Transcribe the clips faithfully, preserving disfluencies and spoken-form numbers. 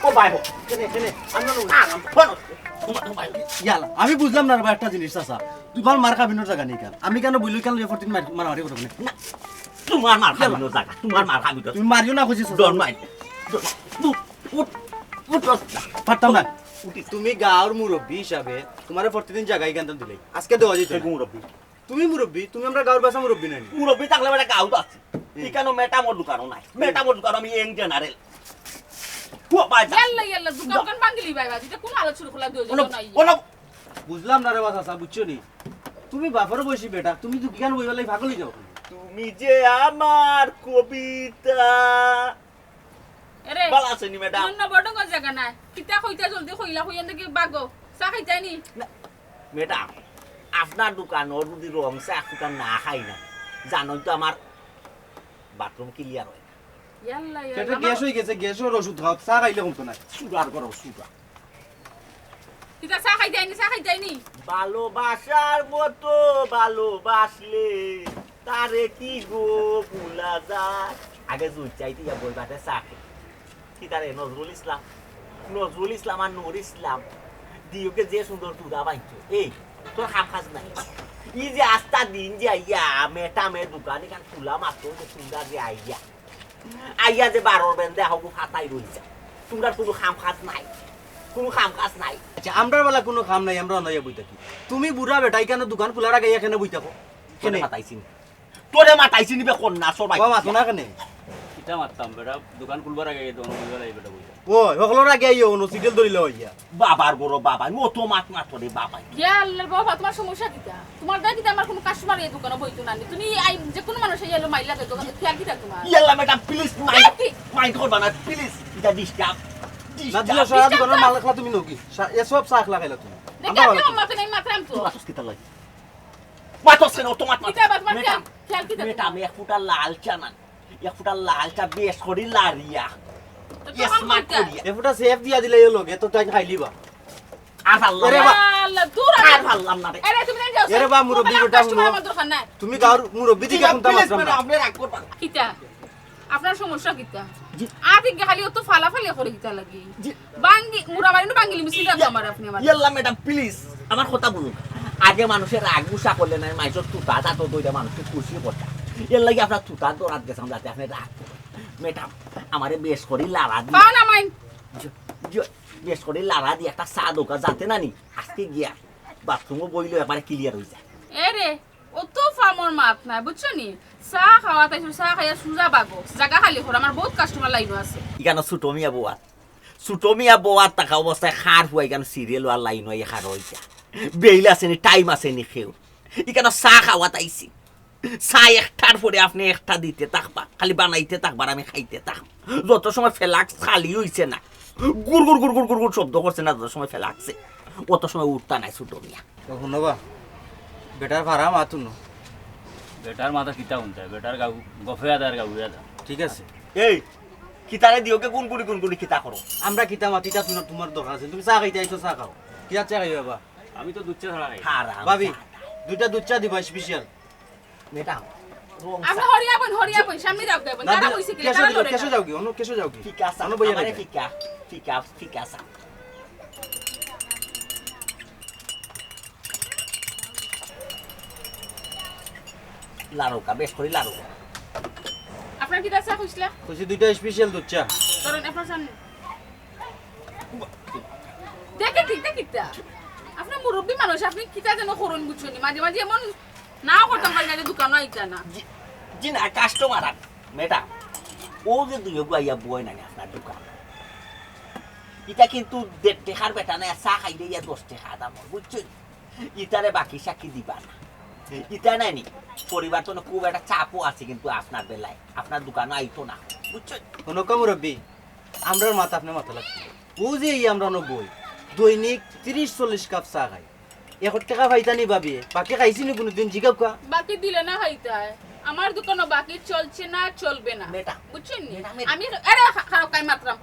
ও ভাই, কেনে, কেনে? আমি বললাম, না, না, বলো। তোমার, তোমার, ইয়ালা, আমি বুঝলাম না রে ভাই একটা জিনিস, চাচা। তুমার মার খাবিনোর জাগা নি ইখান। আমি কেনে বইলে কেনে লইয়া ফরতিন মার-, মারামারি করবো না? না, তোমার মার খাবিনোর জাগা, তোমার মার খাবিনোর। তুমি মারিও না কইছি, চাচা। ডর নাই। ডর নাই। উঠ, উঠ, উঠ, উঠ। পারতাম না। উঠি, তুমি গাঁওর মুরব্বি হিসাবে তোমারে ফরতিন জাগা ইখান দিলে। আজকে দেওয়া যাইতো না। মুরব্বি। তুমি মুরব্বি, তুমি আমরার গাঁওর বাসা মুরব্বি নানি? মুরব্বি থাকলে বেটা গাঁওত আছে। হুম। ইখানো ম্যাডামর দোকানও নাই। হুম। ম্যাডামর দোকান আমি young general। ও ভাই, যা। ইয়াল্লা, ইয়াল্লা, দোকান কোন ভাঙ্গিলি ভাই, ভাই, ইটা কোন আলোচনা খোলা দিও, ওনো, জানো না ইয়া। ওনো। বুঝলাম না রে বা চাচা, বুঝছো নি? তুমি বাপর বয়সী বেটা, তুমি দোকান বইবার লাগি পাগল অই যাও। তুমি যে আমার কবিতা। এরে, ভালা আছইন নি, ম্যাডাম? অন্য বড় কোনো জাগা নাই। কিতা কইতা জলদি কইলা, কইয়া দেখি বাগো। চা খাইতায় নি? না, ম্যাডাম, আপনার দোকানর যদি রং চা এক ফুটা না খাই না, জানোই তো আমার বাথরুম ক্লিয়ার অয় না। ইয়াল্লা, ইয়াল্লা, পেটে আমার গ্যাস অই গেছে, গ্যাসর ওষুধ খাও, চা খাইলে কমতো নায়। সুগার করো, সুগার। কিতা চা খাইতায় নি, চা খাইতায় নি? ভালোবাসার মতো ভালোবাসলে তারে কি গো ভুলা যায়? আগে জুই চাইতে ইয়া বই বাটে চা খাই। কিতা রে নজরুল ইসলাম? নজরুল ইসলাম আর নূর ইসলাম। দিওকে যে সুন্দর তুদা বাইছো। এই, তোর কাম কাজ নাই। ই যে আস্তা দিন যে আইয়া, মেটা মে দোকান ইখান খুলা মাত্র যে তুদা যে আইয়া। আইয়া যে বারোর বেন্দে হগু ফাতাই রইছে। তুমরার কুনু কাম কাজ নাই। কুনু কাম কাজ নাই। আচ্ছা, আমরার বেলা কুনু কাম নাই, আমরা অনাইয়া বই থাকি। তুমি বুড়া বেটা, ইখানো দোকান খুলার আগে ইখানো বই থাকো। কেনে? মাতাইছি নি। তোরে মাতাইছি নিবে কন্যা সবাই। বাবা, মাতো না কেনে? কিতা মাততাম বেটা, দোকান খুলবার আগে তো অনো বইবার আগে বেটা বইতা। ও, হকলর আগে আইও, অনো সিরিয়াল ধরিলে অইয়া। বাবার বড় বাবা, মতো মাত মাতো রে বাবা। ইয়া আল্লাহ বাবা, তোমার সমস্যা কিতা? তোমার দা কিতা আমার কোনো কাস্টমার এই দোকানো বইতো না নি? তুমি আই যে কোনো মানুষ এই এলো মাইলা দে দোকানে খেয়াল কিতা তোমার? ইয়াল্লা ম্যাডাম, প্লিজ মাইন্ড, কি? মাইন্ড করবা না, প্লিজ। এটা ডিস্টার্ব। না দিলে সারা দোকানের মাল রাখলা তুমি নকি? সা-, এ সব চা খাইলা তুমি। দেখি আমরা আপনি ভালো মাথা নেই, মাথা আনতো। তুই আসুস কিতা লাগে? মাতস কেনে? অত মাত মাত। কিতা বাত মাত? ম্যাডাম, খেয়াল, খেয়াল কিতা? ম্যাডাম, এক ফুটা লাল চা না, এক ফুটা লাল চা বেশ করি লাড়িয়া। তো ইয়েস, তখন মাত কইতা? করিয়া। এক ফুটা সেফ দিয়া দিলে ইয়ে লগে, তো তাই খাইলিবা। আর পারলাম এরে না। বা- আল্লাহ, দূর আর আর পারলাম না রে। আরে, তুমি যাও, এরে বা, মুরব্বি আমার বেটা কাস্টমার হুনো। আমার দরকার নাই। তুমি গাঁওর মুরব্বি দিকে জি, কোনটা প্লিজ মাতলাম না। ম্যাডাম, আপনি রাগ করবেন না। কিতা? আপনার সমস্যা কিতা? জি। আর দিকে খালি অত ফালাফালি করে কিতা লাগি? জি। বাঙ্গি, মুরা বাড়ি না বাঙ্গিলি মিছিল রাখো আমার আপনি আমার। ইয়াল্লা ম্যাডাম, প্লিজ, আমার কথা বুঝুন। আগে মানুষের রাগ গুসা করলে না, মানুষের তুতা দাঁত দইরা মানুষকে খুশি করতা। এর লাগি আপনার তুতা দরাত গেছিলাম যাতে আপনি রাগ করুন। ম্যাডাম, আমারে বেশ করি লাড়া দি। পাও না মাইন। জি, জি, বেশ করি লাড়া দি একটা চা দোকান যাতে না নি। আজকে গিয়া বাথরুমও বইলো একবারে ক্লিয়ার হয়ে যায়। এ রে, অত ফামর মাত নাই, বুঝছো নি? চা খাওয়াত আইছো, চা খাইয়া সুজা বাগো। জাগা খালি করো, আমার বহুত কাস্টমার লাইনও আছে। ইখানো ছোট মিয়া বওয়াত। ছোট মিয়া বওয়াত থাকা অবস্থায় খার ফুয়া ইখানো সিরিয়াল আর লাইন অইয়া খার অইতা। বেইল আছে নি, টাইম আছে নি কেউ। ইখানো চা খাওয়াত আইছি। চা একটার পরে আপনি একটা দিতে থাকবা, খালি বানাইতে থাকবা আর আমি খাইতে থাকবো। যত সময় ফ্লাক্স খালি হইছে না, গুড় গুড় গুড় গুড় গুড় গুড় শব্দ করছে না, যত সময় ফ্লাক্সে, অত সময় উঠতা নাই ছোট মিয়া। তো হুনো বা, বেটার ফারা মাত হুনো। বেটার মাথা কিতা হুনতে, বেটার গাউ, গফে আদার গাউয়া দা। ঠিক আছে। এই, কিতারে দিওকে গুনগুনি গুনগুনি কিতা করো? আমরা কিতা মাতি, তা তোমার, তোমার দরকার আছে। তুমি চা খাইতে আইছো, চা খাও। কিতা চা খাইবে বা? আমি তো দুধ চা ছাড়া খাই। হারাম ভাবি, জাদা। দুইটা দুধ চা দিবা স্পেশাল। ম্যাডাম, রং আপনি চা। হরিয়া বইন, হরিয়া বইন, সামনে যাও, যাও, না, দাঁড়া না, বইছে কি, কেশো দাঁড়া দিল, ধরে কেশো না। যাওগি, অন্য কেশো যাওগি। ঠিক আছে, অন্য বইয়া আমরা রইবে। ঠিক আছে, ঠিক আছে, ঠিক আছে। লাড়ুকা, বেশ করি লাড়ুকা। আপনার কিতা চা কইছিলা? কইছি দুইটা স্পেশাল দুধ চা। ধরেন, আপনার সামনে। দেখে ঠিক, দেখে কিতা? আপনি মুরব্বী মানুষ, আপনি কিতা যেন করুন বুঝছেন নি? মাঝে মাঝে এমন নাও করতাম পারি না যে দোকানও আইতা না। জি, জি না, কাস্টমার আর। ম্যাডাম, ও যে দুই গু আইয়া বয় না আপনার দোকান। ইটা কিন্তু দেড় টেকার বেটা না, চা খাইলে ইয়া দশ টেকা দাম, বুঝছেন? ইতারে বাকি সাকি দিবা না। ইতা নাই নি, পরিবার তো খুব একটা চাপও আছে, কিন্তু আপনার বেলায়, আপনার দোকানও আইতো না, বুঝছেন? হুনো গো মুরব্বি, আমরার মাত আপনে মাতা লাগতো। ও যে এই আমরা নব্বই, দৈনিক তিরিশ চল্লিশ কাপ চা খাই। এক টেকা পাইতা নি ভাবিয়ে, বাকি খাইছি নি কোনোদিন জিগাউক্কা? বাকি দিলে না খাইতায়। আমার দোকানো বাকি চলছে না, চলবে না। মেটা। বুঝছেন নি? মেটা, মেটা। আমি, আরে, খা-, খারাপ কাই মাতরাম।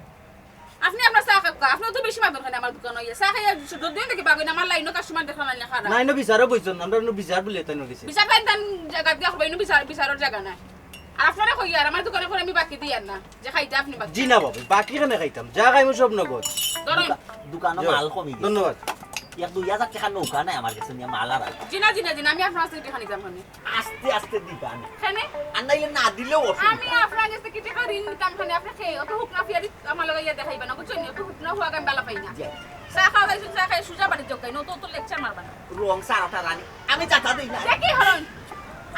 আপনে আপনার চা খাউক্কা, আপনে তো বেশি মাতইন কেনে আমার দোকানো আইয়া। চা খাইয়া দুদিন থাকি বাগইন, আমার লাইনো কাস্টমার দেখরা না খারাপ। না, ইনো বিচারও বইছইন, আমরা ইনো বিচার বলে তাই নিছি। বিচার তাই তান জাগাত গিয়া খাবা, ইনো বিচার, বিচারর জাগা নাই। আপনারে কই আর আমার দোকানে করে আমি বাকি দিয়ার না, যে খাইতা আপনে বাকি। জি না বাবা, বাকি কেনে খাইতাম? যা খাইমু সব নগদ। ধরইন। দোকানো মাল কমি গেছে। ধন্যবাদ। এক দুই হাজার টেকার নৌকা নাই আমার গেছে, নিয়া মাল আর আনতাম। জি না, জি না, জি না, আমি আপনার কাছ থাকি টেকা নিতাম কেনে? আস্তে আস্তে দিবা না। কেনে? আর নাইলে না দিলেও অসুবিধা। আমি আপনার কাছ থাকি টেকা ঋণ নিতাম কেনে? আপনে খেয়ে অত হুকনা ফিয়ারি আমার লগে ইয়া দেখাইবা না, বুঝছইন নি? অত হুকনা হুয়া আমি বালা পাই না। জি। চা খাওয়া যাইছইন, চা খাই সুজা বাড়িত যাউক্কা, নতুন তো লেকচার মারবা না। রং সারাটা রানি, আমি যাতা দেই না। দেখি হরন,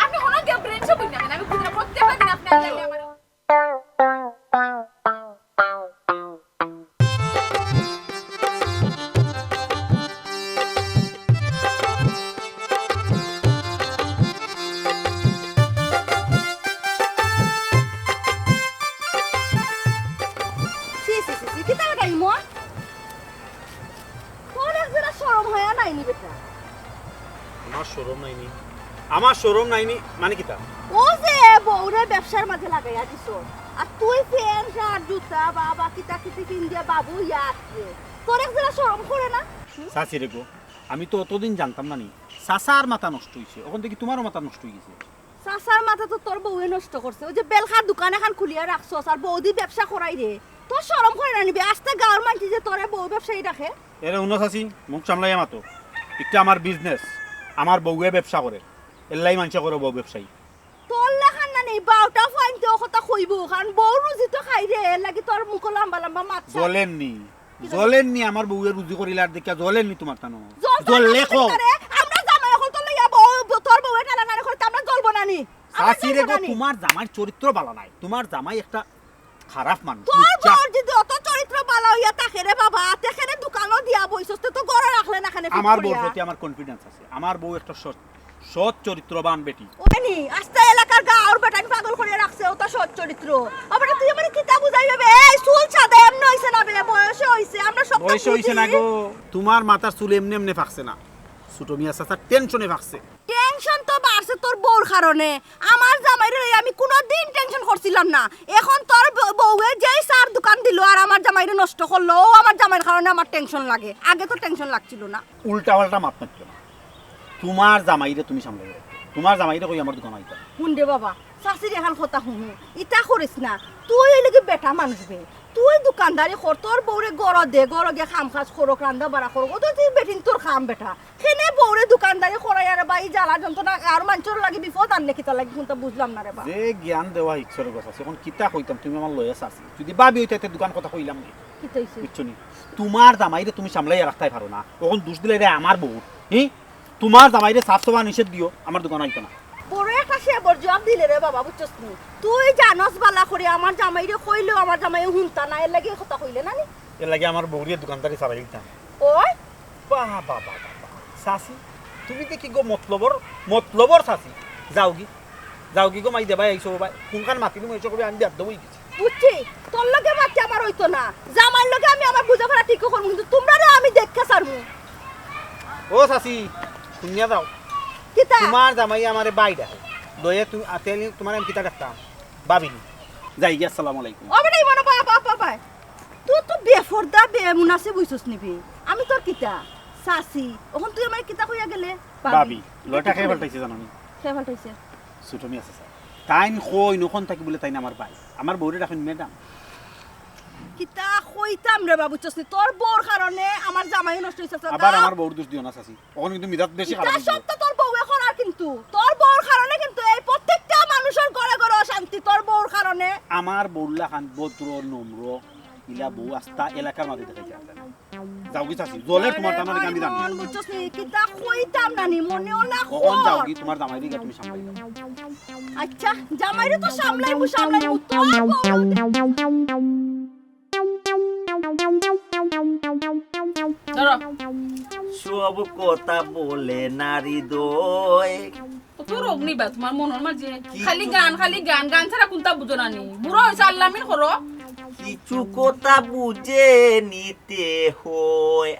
আপনে হনো দিয়া ব্রেন শো বুঝ না কেনে? আমি বুঝি না, প্রত্যেকটা দিন আপনে আইলে আমার ছি, ছি, ছি, ছি, কিতা বেটা ইমন? তোর এক জেরা শরম হয়া নাইনি বেটা? আমার শরম নাইনি? আমার শরম নাইনি মানে কিতা? ও যে বউরে ব্যবসার মাঝে লাগাইয়া দিছস, আর তুই প্যান্ট শার্ট জুতা বাবা কিতা কিতি পিন্দিয়া বাবু ইয়া আছে, তোর এক জেরা শরম করে না? চাচি রে গো, আমি তো অতদিন জানতাম না নি, চাচার মাথা নষ্ট হইছে, অখন দেখি তুমারও মাথা নষ্ট হই গেছে। চাচার মাথা তো তোর বউয়ে নষ্ট করছে। ওই যে বেলখার দোকান এখান খুলিয়া রাখছস আর বউদি ব্যবসা করাইরে, তোর শরম করে না নি বে? আস্তা গাঁওর মানষে যে তোরে বউ ব্যবসায়ী ডাকে। এরে হুনো চাচি, মুখ সামলাইয়া মাতো। একটা আমার বিজনেস, আমার বউয়ে ব্যবসা করে, এল্লাই মানষে করে বউ ব্যবসায়ী। তোর লাখান না নি, বাউটা ফাইনতে ও কথা কইবো, কারণ বউ রুজি তো খাইরে, এর লাগি তোর মুখো লম্বা লম্বা মাত। জ্বলের নি, জ্বলের নি, আমার বউয়ে রুজি করিলার দেখিয়া জ্বলের নি তুমার তানো? জ্বলতো জ্বললে না কও। কেনে রে? আমরা জামাই অকল তো লইয়া বউ, তোর বউয়ে টানাটানি করে, তে আমরা জ্বলবো না নি? আমরা চাচি রে জ্বলবো গো, না নি? তুমার জামাইর চরিত্র বালা নাই। তুমার জামাই একটা খারাপ মানুষ, তোর লুচ্চা। বউর যদি অত চরিত্র বালা হইয়া থাকে রে বাবা, তে কেনে দোকানও দিয়া বইছস, তে তো ঘরে রাখলে না কেনে fit আমার বউর করিয়া? প্রতি আমার confidence আছে। আমার বউ একটা সৎ, সৎ চরিত্রবান বেটি। ওই নি, আস্তা এলাকার গাঁওর বেটাইন পাগল করিয়া রাখছে, ওটা সৎ চরিত্র। ও বেটা, তুই আমারে কিতা বুঝাইবে বে? এই চুল সাদা এমনে হইছে না বে, বয়সে হইছে, আমরা সব তো বয়সে হইছে না বুঝি। গো, তুমার মাথার চুল এমনে এমনে পাকছে না। ছোট মিয়া চাচার টেনশনে পাকছে। টেনশন তো বাড়ছে তোর বউর কারণে। আমার জামাইরে লইয়া আমি কুনুদিন টেনশন করছিলাম না। এখন তোর ব-, বউয়ে যেই চার দোকান দিল আর আমার জামাইরে নষ্ট করলো, ও আমার জামাইর কারণে আমার টেনশন লাগে। আগে তো টেনশন লাগছিল না। উল্টা পাল্টা মাত মাতিও না। তুমার জামাইরে তুমি সামলাই রাখো। তুমার জামাইরে কই আমার দোকান আইতা। হুন রে বাবা, চাচির এখান কথা হুনু। ইতা করিস না। তুই অইলে কি বেটা মানুষ বে। তুই দোকানদারি কর, তোর বউরে ঘরো দে, ঘরো গিয়া কাম কাজ করুক, রান্দা বাড়া করুক। ও তো তুই বেটিন তোর কাম বেটা। কেনে বউরে দোকানদারি করাইয়া রে বা, ই জ্বালা যন্ত্রণা আর মানষর লাগি বিপদ আনলে কিতা লাগি, কুনটা বুঝলাম না রে বা। যে জ্ঞান দেওয়া ঈশ্বর গছ আছে, এখন কিতা কইতাম, তুমি আমার লয়ে চাচি। যদি ভাবি অইতায় তে দোকান কথা কইলাম নি। কিতা অইছে? বুঝছো নি? তুমার জামাইরে তুমি সামলাইয়া রাখতায় পারো না, অখন দুষ দিলায় রে আমার বউর। হি? তুমার জামাইরে সাফ সাফা নিষেধ দিও, আমার দোকান আইতো না। বড় একটা সেবর জবাব দিলে রে বাবা, বুঝছস নি? তুই জানস বালা করি, আমার জামাইরে কইলেও আমার জামাইয়ে হুনতা না, এর লাগি ই কথা কইলে না নি? এর লাগি আমার বউরে দোকানদারি ছাড়াই দিতাম। ওই বাহ, বাহ, বাহ, বাহ, বাহ। চাচি, তুমি দেখি গো মতলবর, মতলবর চাচি। যাওগি, যাওগি গো মাই দেবাই আইছো বাবা। কুনখান মাতিলু মাইছো কবি আমি বেয়াদব অই গেছি। বুঝছি, তোর লগে মাতি আমার অইতো না। জামাইর লগে আমি আমার বুঝাপড়া ঠিক করমু, কিন্তু তুমরারে আমি দেখিয়া ছাড়মু। ও চাচি, হুনিয়া যাও। কিতা? তুমার জামাই আমারে বাই ডাকে। লয়ে তুমি, আ, তেলি তুমারে আমি কিতা ডাকতাম? ভাবিনি। যাইগি, আসসালামু আলাইকুম। ও বেটা, ইমন, বাবা, বাবা, বাবা। তুই তো বেফর্দা, বেমুনাসিব অইছস নি বে। আমি তোর কিতা? চাচি। অখন তুই আমারে কিতা কইয়া গেলে? ভাবি। ভাবি। লয়টা কে ফাল্টাইছে জানো নি? কে ফাল্টাইছে? ছোট মিয়া চাচা। তাইন কইন অখন থাকি বুলে তাইন আমার বাই। আমার বউরে ডাকইন ম্যাডাম। কিতা কইতাম রে বাবু, বুঝছস নি? তোর বউর কারণে আমার জামাইও নষ্ট অইছে, চাচা। আবার আমার বউর দুষ দিও না, চাচি। অখন কিন্তু মিজাজ বেশি খারাপ অইছে। সব তো তোর বউয়ে করার কিন্তু। তোর বউর কারণে কিন্তু এই প্রত্যেকটা মানুষর ঘরে ঘরে অশান্তি, তোর বউর কারণে। আমার বউর লাখান ভদ্র, নম্র, ইলা বউ আস্তা এলাকার মাঝে দেখাই যায় না। যাওগি চাচি, জ্বলের তুমার তানো আমি জানি। মন বুঝছস নি, কিতা কইতাম না নি, মনে অলা কখন কর। যাওগি, তুমার জামাইরে গিয়া তুমি সামলাই দাও। আচ্ছা, জামাইরে তো সামলাইমু, সামলাইমু, তোর বউরে ধরো। সব কথা বলে নারী দয়। কত রোগ নিবা তুমার মনর মাঝে? খালি গান, খালি গান, গান ছাড়া কুনতা বুঝো না নি? বুড়া অইছো, আল্লামিন করো। কিছু কথা বুঝে নিতে হয়।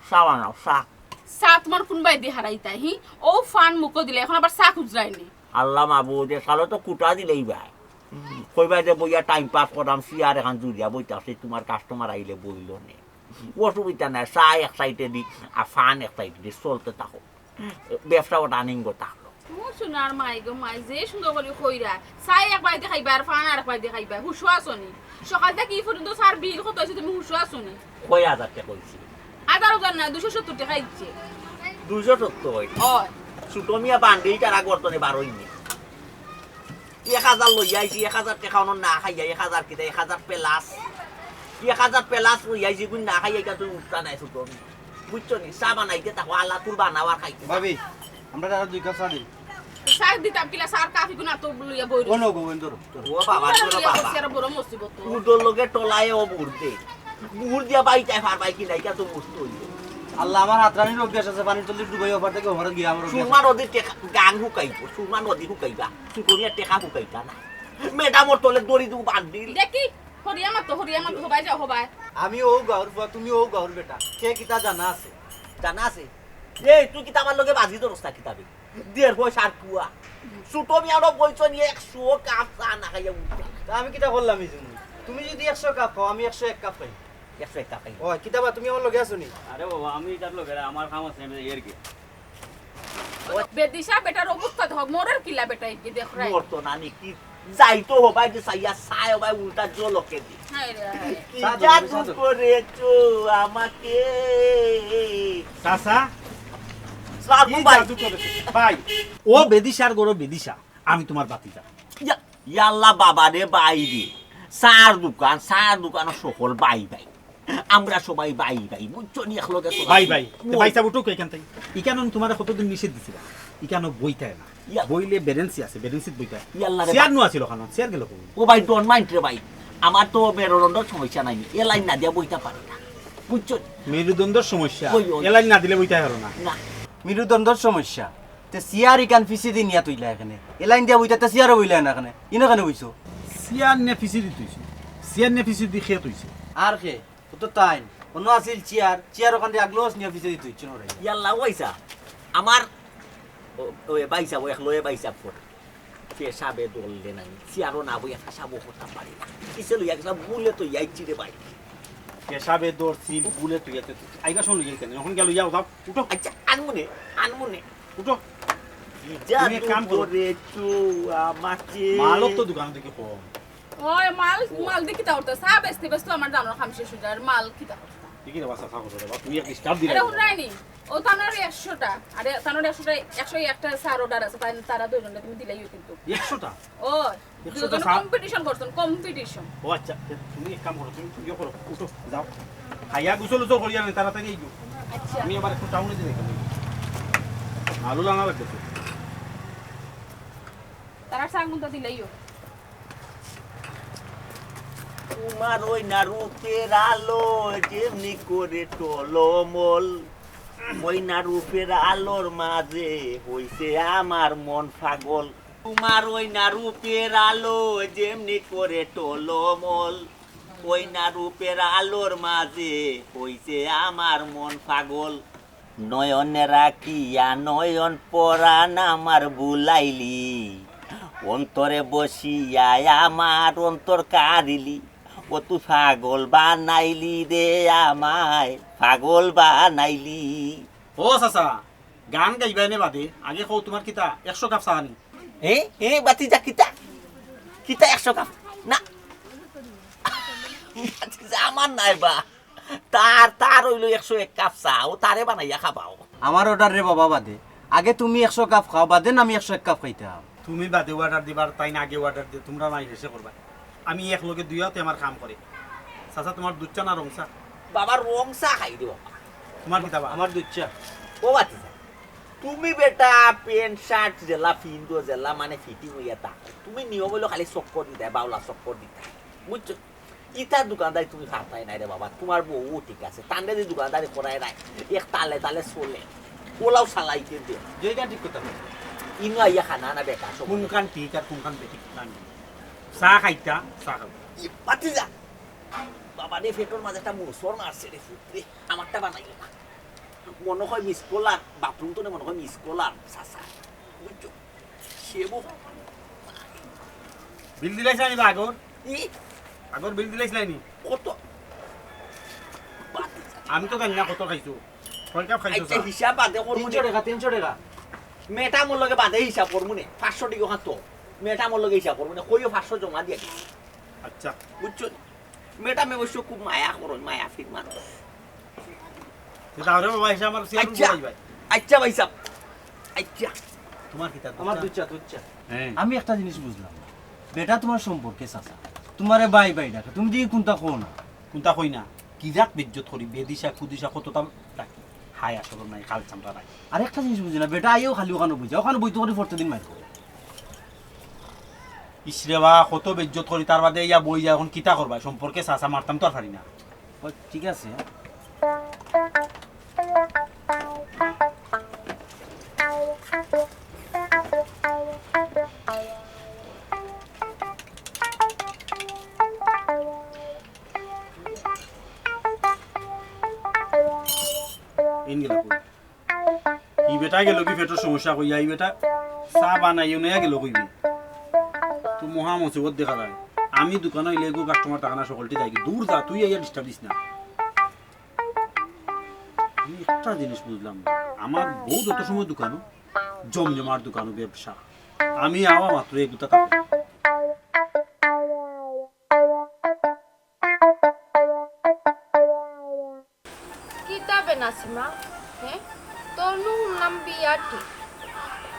চা বানাও, চা। চা তুমার কুনবায়দি হারাইতায়, হি? ও ফান মুখো দিলে, অখন আবার চা খুজরায় নি। আল্লা মাবুদ, এ সালে তো কুটা দিলেই বায়। কইবায় যে বইয়া time pass কররাম, চেয়ার এখান জুড়িয়া বইতাছি, তুমার customer আইলে বইলো নে। অসুবিধা নাই, চা এক সাইডে দি, আর ফান এক সাইডে দি, চলতে থাকো। ব্যবসা ওটা running করতে থাকলো। তুই সোনার মাই গো মাই, যে সুন্দর করি কইরা, চা এক বাড়িতে খাইবা আর পান আর এক বাড়িতে খাইবা, হুশো আছো নি? সকাল থাকি ই পর্যন্ত চার বিল কত অইছে, তুমি হুশো আছো নি? কয় হাজার টেকা অইছে? হাজার হাজার না, দুইশো সত্তর টেকা দিছে। দুইশো সত্তর? অয়। ছোট মিয়া বান্ডিল তারা গর্তনে বারোইনি। এক হাজার লইয়া আইছি, এক হাজার টেকা অনো না খাইয়া, এক হাজার কিতা, এক হাজার প্লাস। এক হাজার প্লাস লইয়া আইছি, গুণ না খাইয়া, ইটা তুই উঠতা নাই ছোট মিয়া। বুঝছো নি? চা বানাইতে থাকো, আল্লাহ তুর বানাওয়ার খাইতে। ভাবি, আমরা আরো দুই কাপ চা দিন। চা দিতাম কিলা, চার কাপ ইগুন আতো লইয়া বই রইছে। ও বাবা, ও বাবা। আর বড় মুসিবত তো। উদর লগে টলায় ও বুড় দে। বুড় দিয়া বাইতায় পারবায় কি নাই, ইটা তো মুশকিল অইল। আল্লাহ, আমার হাতরানির অভ্যাস আছে, পানির তলে ডুবাই ওপার থেকে ওপারে গিয়া আমার অভ্যাস সুরমা আছে। নদীর টেকা, গান হুকাইব, সুরমা নদী হুকাইবা, সুরমিয়ার টেকা হুকাইতা না। ম্যাডামর তলে দড়ি দিব বান্ডিল। দেখি, হরিয়া মাতো, হরিয়া মাতো, হবায় যাও, হবায়। আমি ও গাউর ফুয়া, তুমি ও গাউর বেটা, কে কিতা জানা আছে? জানা আছে? এই, তুই কিতা আমার লগে বাজি ধরস না কিতাবে? দেড় পয়সার কুয়া। ছোট মিয়ারও বইছ নিয়ে একশো কাপ চা না খাইয়া উঠবা। তা আমি কিতা করলাম এই জন্য? তুমি যদি একশো কাপ খাও, আমি একশো এক কাপ খাই। একশো এক কাপ খাই। ও, কিতা বা তুমি আমার লগে আছো নি? আরে বাবা, আমি তার লগে, আমার কাম আছে, আমি এর কি? বেদিশা বেটার অবস্থা দেখো, মরার কিলা বেটা, এই যে দেখ রাই। মরতো না নি কি? যাইতো হবায় যে চাইয়া, চায় হবায় উল্টা জলকে দি। হায় রে হায়। কি চা জাদু ধরো, চা ধরো। করেছো আমাকে? চাচা, সালাম কি ভাই। জাদু করেছে? ভাই, ও বেদিশার গরো বেদিশা, আমি তোমার বাতিজা। ইয়া, ইয়াল্লা বাবা রে, ভাই রে। চার দোকান, চার দোকান সকল ভাই ভাই। আমরা সবাই ভাই ভাই, বুঝছো নি? একলগে চলা ভাই, ভাই। তো ওই। ভাই সাহেব, উঠুক এখান থেকে। ইখানো তোমারে কতদিন নিষেধ দিছিলাম? ইখানো বইতায় না। ইয়া। বইলে বেরেন্সি আছে, বেরেন্সিত বইতায়। ইয়াল্লা রে চেয়ার বাবা। নু আছিল ওখানো, চেয়ার গেল কই? ও ভাই, don't mind রে ভাই। আমার তো মেরুদণ্ডর সমস্যা নাই, এ লাইন না দিয়া বইতা পারি না, বুঝছো নি? মেরুদণ্ডর সমস্যা? ওই, ওই। এ লাইন না দিলে বইতায় পারো না? না। মেরুদণ্ডর সমস্যা? তে চেয়ার ইখান পিছেদি নিয়া থইলা এখানে। এ লাইন দিয়া বইতা, তে চেয়ারও বইলা না এখানে। ইনো কেনে বইছো? চেয়ার নে পিছেদি থইছো। চেয়ার নে পিছেদি কে থইছে? আর কে? ও তো তাইন। অনো আছিল চেয়ার, চেয়ার ওখান দিয়া আগলো নিয়া পিছেদি থইছো না রে। ইয়াল্লা, ওইসা। আমার, ও, ওই ভাই সাহেব, ওই এক লয়ে ভাই সাহেব করে। পেশাবে দৌড়লে নাই। চেয়ারও না বই একটা সাবও করতাম পারি না। কিসে লইয়া গেছিলাম? বুলে তো ইয়াইছি রে ভাই। পেশাবে দৌড়ছিল, বুলে তো ইয়াতে তো। আইগা শোন লইয়া কেন? এখন গেল, যাও, যাও, উঠো। আচ্ছা, আনমনে, আনমনে। উঠো। যা তুমি এক কাম করো। দূরে চু আমাকে। মালও তো দোকান থেকে কম। ওই মাল, মাল দি কিতা করতে? চা বেচতে বেচতে আমার জানোর কাম শেষ অই যায়, আর মাল কিতা করতে? কি রে বাসা, চা করো রে বাবা, তুমি এক disturb দিলে। আরে হুনরায়নি, ও তানোর একশোটা, আরে তানোর একশোটা, একশো একটা চার order আছে, তাই তারা দুইজনরে তুমি দিলাইও কিন্তু। একশোটা? ও, একশোটা দুইজনে চা? Competition করছইন, competition। ও আচ্ছা, তে তুমি এক কাম করো, তুমি ইয়ে করো, উঠো, যাও। খাইয়া গোসল উসল করিয়া নে, তাড়াতাড়ি আইও। আচ্ছা। আমি আবার একটু টাউনে যাই, আলু লানা লাগবে তো। তারা চা গুনতা দিলাইও। তোমার ওই না রূপের আলো যেমনি করে টলমল, ওই না রূপের আলোর মাঝে হইছে আমার মন পাগল। তোমার ওই না রূপের আলো যেমনি করে টলমল, ওই না রূপের আলোর মাঝে হইছে আমার মন পাগল। নয়নে রাখিয়া নয়ন পরাণ আমার বুলাইলি, অন্তরে বসিয়া আমার অন্তর কাড়িলি, ও তুই পাগল বানাইলি রে আমায়, পাগল বানাইলি। ও চাচা, গান গাইবায় নে বাদে, আগে কও তোমার কিতা একশো কাপ চা নি? এ, এ, বাতিজা কিতা? কিতা একশো কাপ? না। বাতিজা আমার নাই বা। তার, তার অইলো একশো এক কাপ চা, ও তারে বানাইয়া খাবাও। আমার order রে বাবা বাদে। আগে তুমি একশো কাপ খাও, বাদে না আমি একশো এক কাপ খাইতাম। তুমি বাদে order দিবার, তাইন আগে order দিও, তোমরা নাই হেসে করবা। আমি এক লগে দুইওতে আমার কাম করে। চাচা, তোমার দুধ চা না রং চা? বাবা, রং চা খাই রে বাবা। তোমার কিতা বা? আমার দুধ চা। ও বাতিজা, তুমি বেটা প্যান্ট শার্ট যেলা ফিন্দো, যেলা মানে fitting অইয়া থাকো, তুমি নিয়ম অইলো খালি চক্কর দিতায়, বাউলা চক্কর দিতায়, বুঝছো? ইতা দোকানদারি তুমি পারতায় নায় রে বাবা, তোমার বউও ঠিক আছে, তানরে যে দোকানদারি করায় নায়, এক তালে তালে চলে, ওলাও চালাইতে দে। জয়গান ঠিক কথা বলছো। ইনো আইয়া খানা না বেকার সব। কোনখান ঠিক আর কোনখান বেঠিক জানি। চা খাইতা, চা খাও। ই, বাতিজা। বাবা রে, পেটর মাঝে একটা মোচড় মারছে রে, ফুত রে। আমারটা বানাইও না। মনে হয় miss call আর, বাথরুম তো মনে হয় miss call আর, চাচা। বুঝছো? সেবো। বিল দিলাইছ নি বা আগর? ই? আগর বিল দিলাইছ নি? কত? বাতিজা। আমি তো জানি না কত খাইছো। কয় কাপ খাইছো আচ্ছা, চা? হিসাব বাদে করবো তিনশো নি। টাকা, তিনশো টাকা। ম্যাডামর লগে বাদে হিসাব করমু নে, পাঁচশো টেকা অখান তো। ম্যাডামর লগে হিসাব করমু নে, কইও পাঁচশো জমা দিয়া দিও। আচ্ছা। বুঝছো? ম্যাডামে অবশ্য খুব মায়া করইন, মায়াফির মানুষ। তে তাহলে বাবা, এসে আমার চেয়ার আচ্ছা। উপরে যাইবাই। আচ্ছা ভাইসাব, আচ্ছা। তোমার কিতা? আমার দুচ্ছা, দুচ্ছা। হ্যাঁ। আমি একটা জিনিস বুঝলাম না। বেটা তোমার সম্পর্কে চাচা, তোমারে ভাই ভাই ডাকে, তুমি দেখি কুনতা কও না। কুনতা কই না? কি জাত বেইজ্জত করি, বেদিশা, কুদিশা, কততা ডাকি। হায়া শরম নাই, কাল চামড়া নাই। আর একটা জিনিস বুঝি না, বেটা আইও খালি অখানো বইছে, অখানো বইতে করি প্রতিদিন মাইর করে। ইসরে বা, কত বেইজ্জত করি, তার বাদে ইয়া বই যায়, অখন কিতা করবা? সম্পর্কে চাচা, মারতাম তো আর পারি না। ও, ঠিক আছে। ইন গেল কই? ই বেটা গেল কি পেটর সমস্যা কইয়া, ই বেটা চা বানাইও না গেল কইবি। তো মহা মুসিবত দেখা যায়। আমি দোকানো আইলে এগু কাস্টমার থাকে না, সকলটি যাইগি। দূর যা, তুই আইয়া ডিস্টার্ব দিস না। আমি একটা জিনিস বুঝলাম না, আমার বউ যত সময় দোকানো, জমজমার দোকানো ব্যবসা, আমি আওয়া মাত্র এগুতা থাকে। কিতা বে নাসিমা, হ্যাঁ? তোর নু হুনলাম বিয়া ঠিক।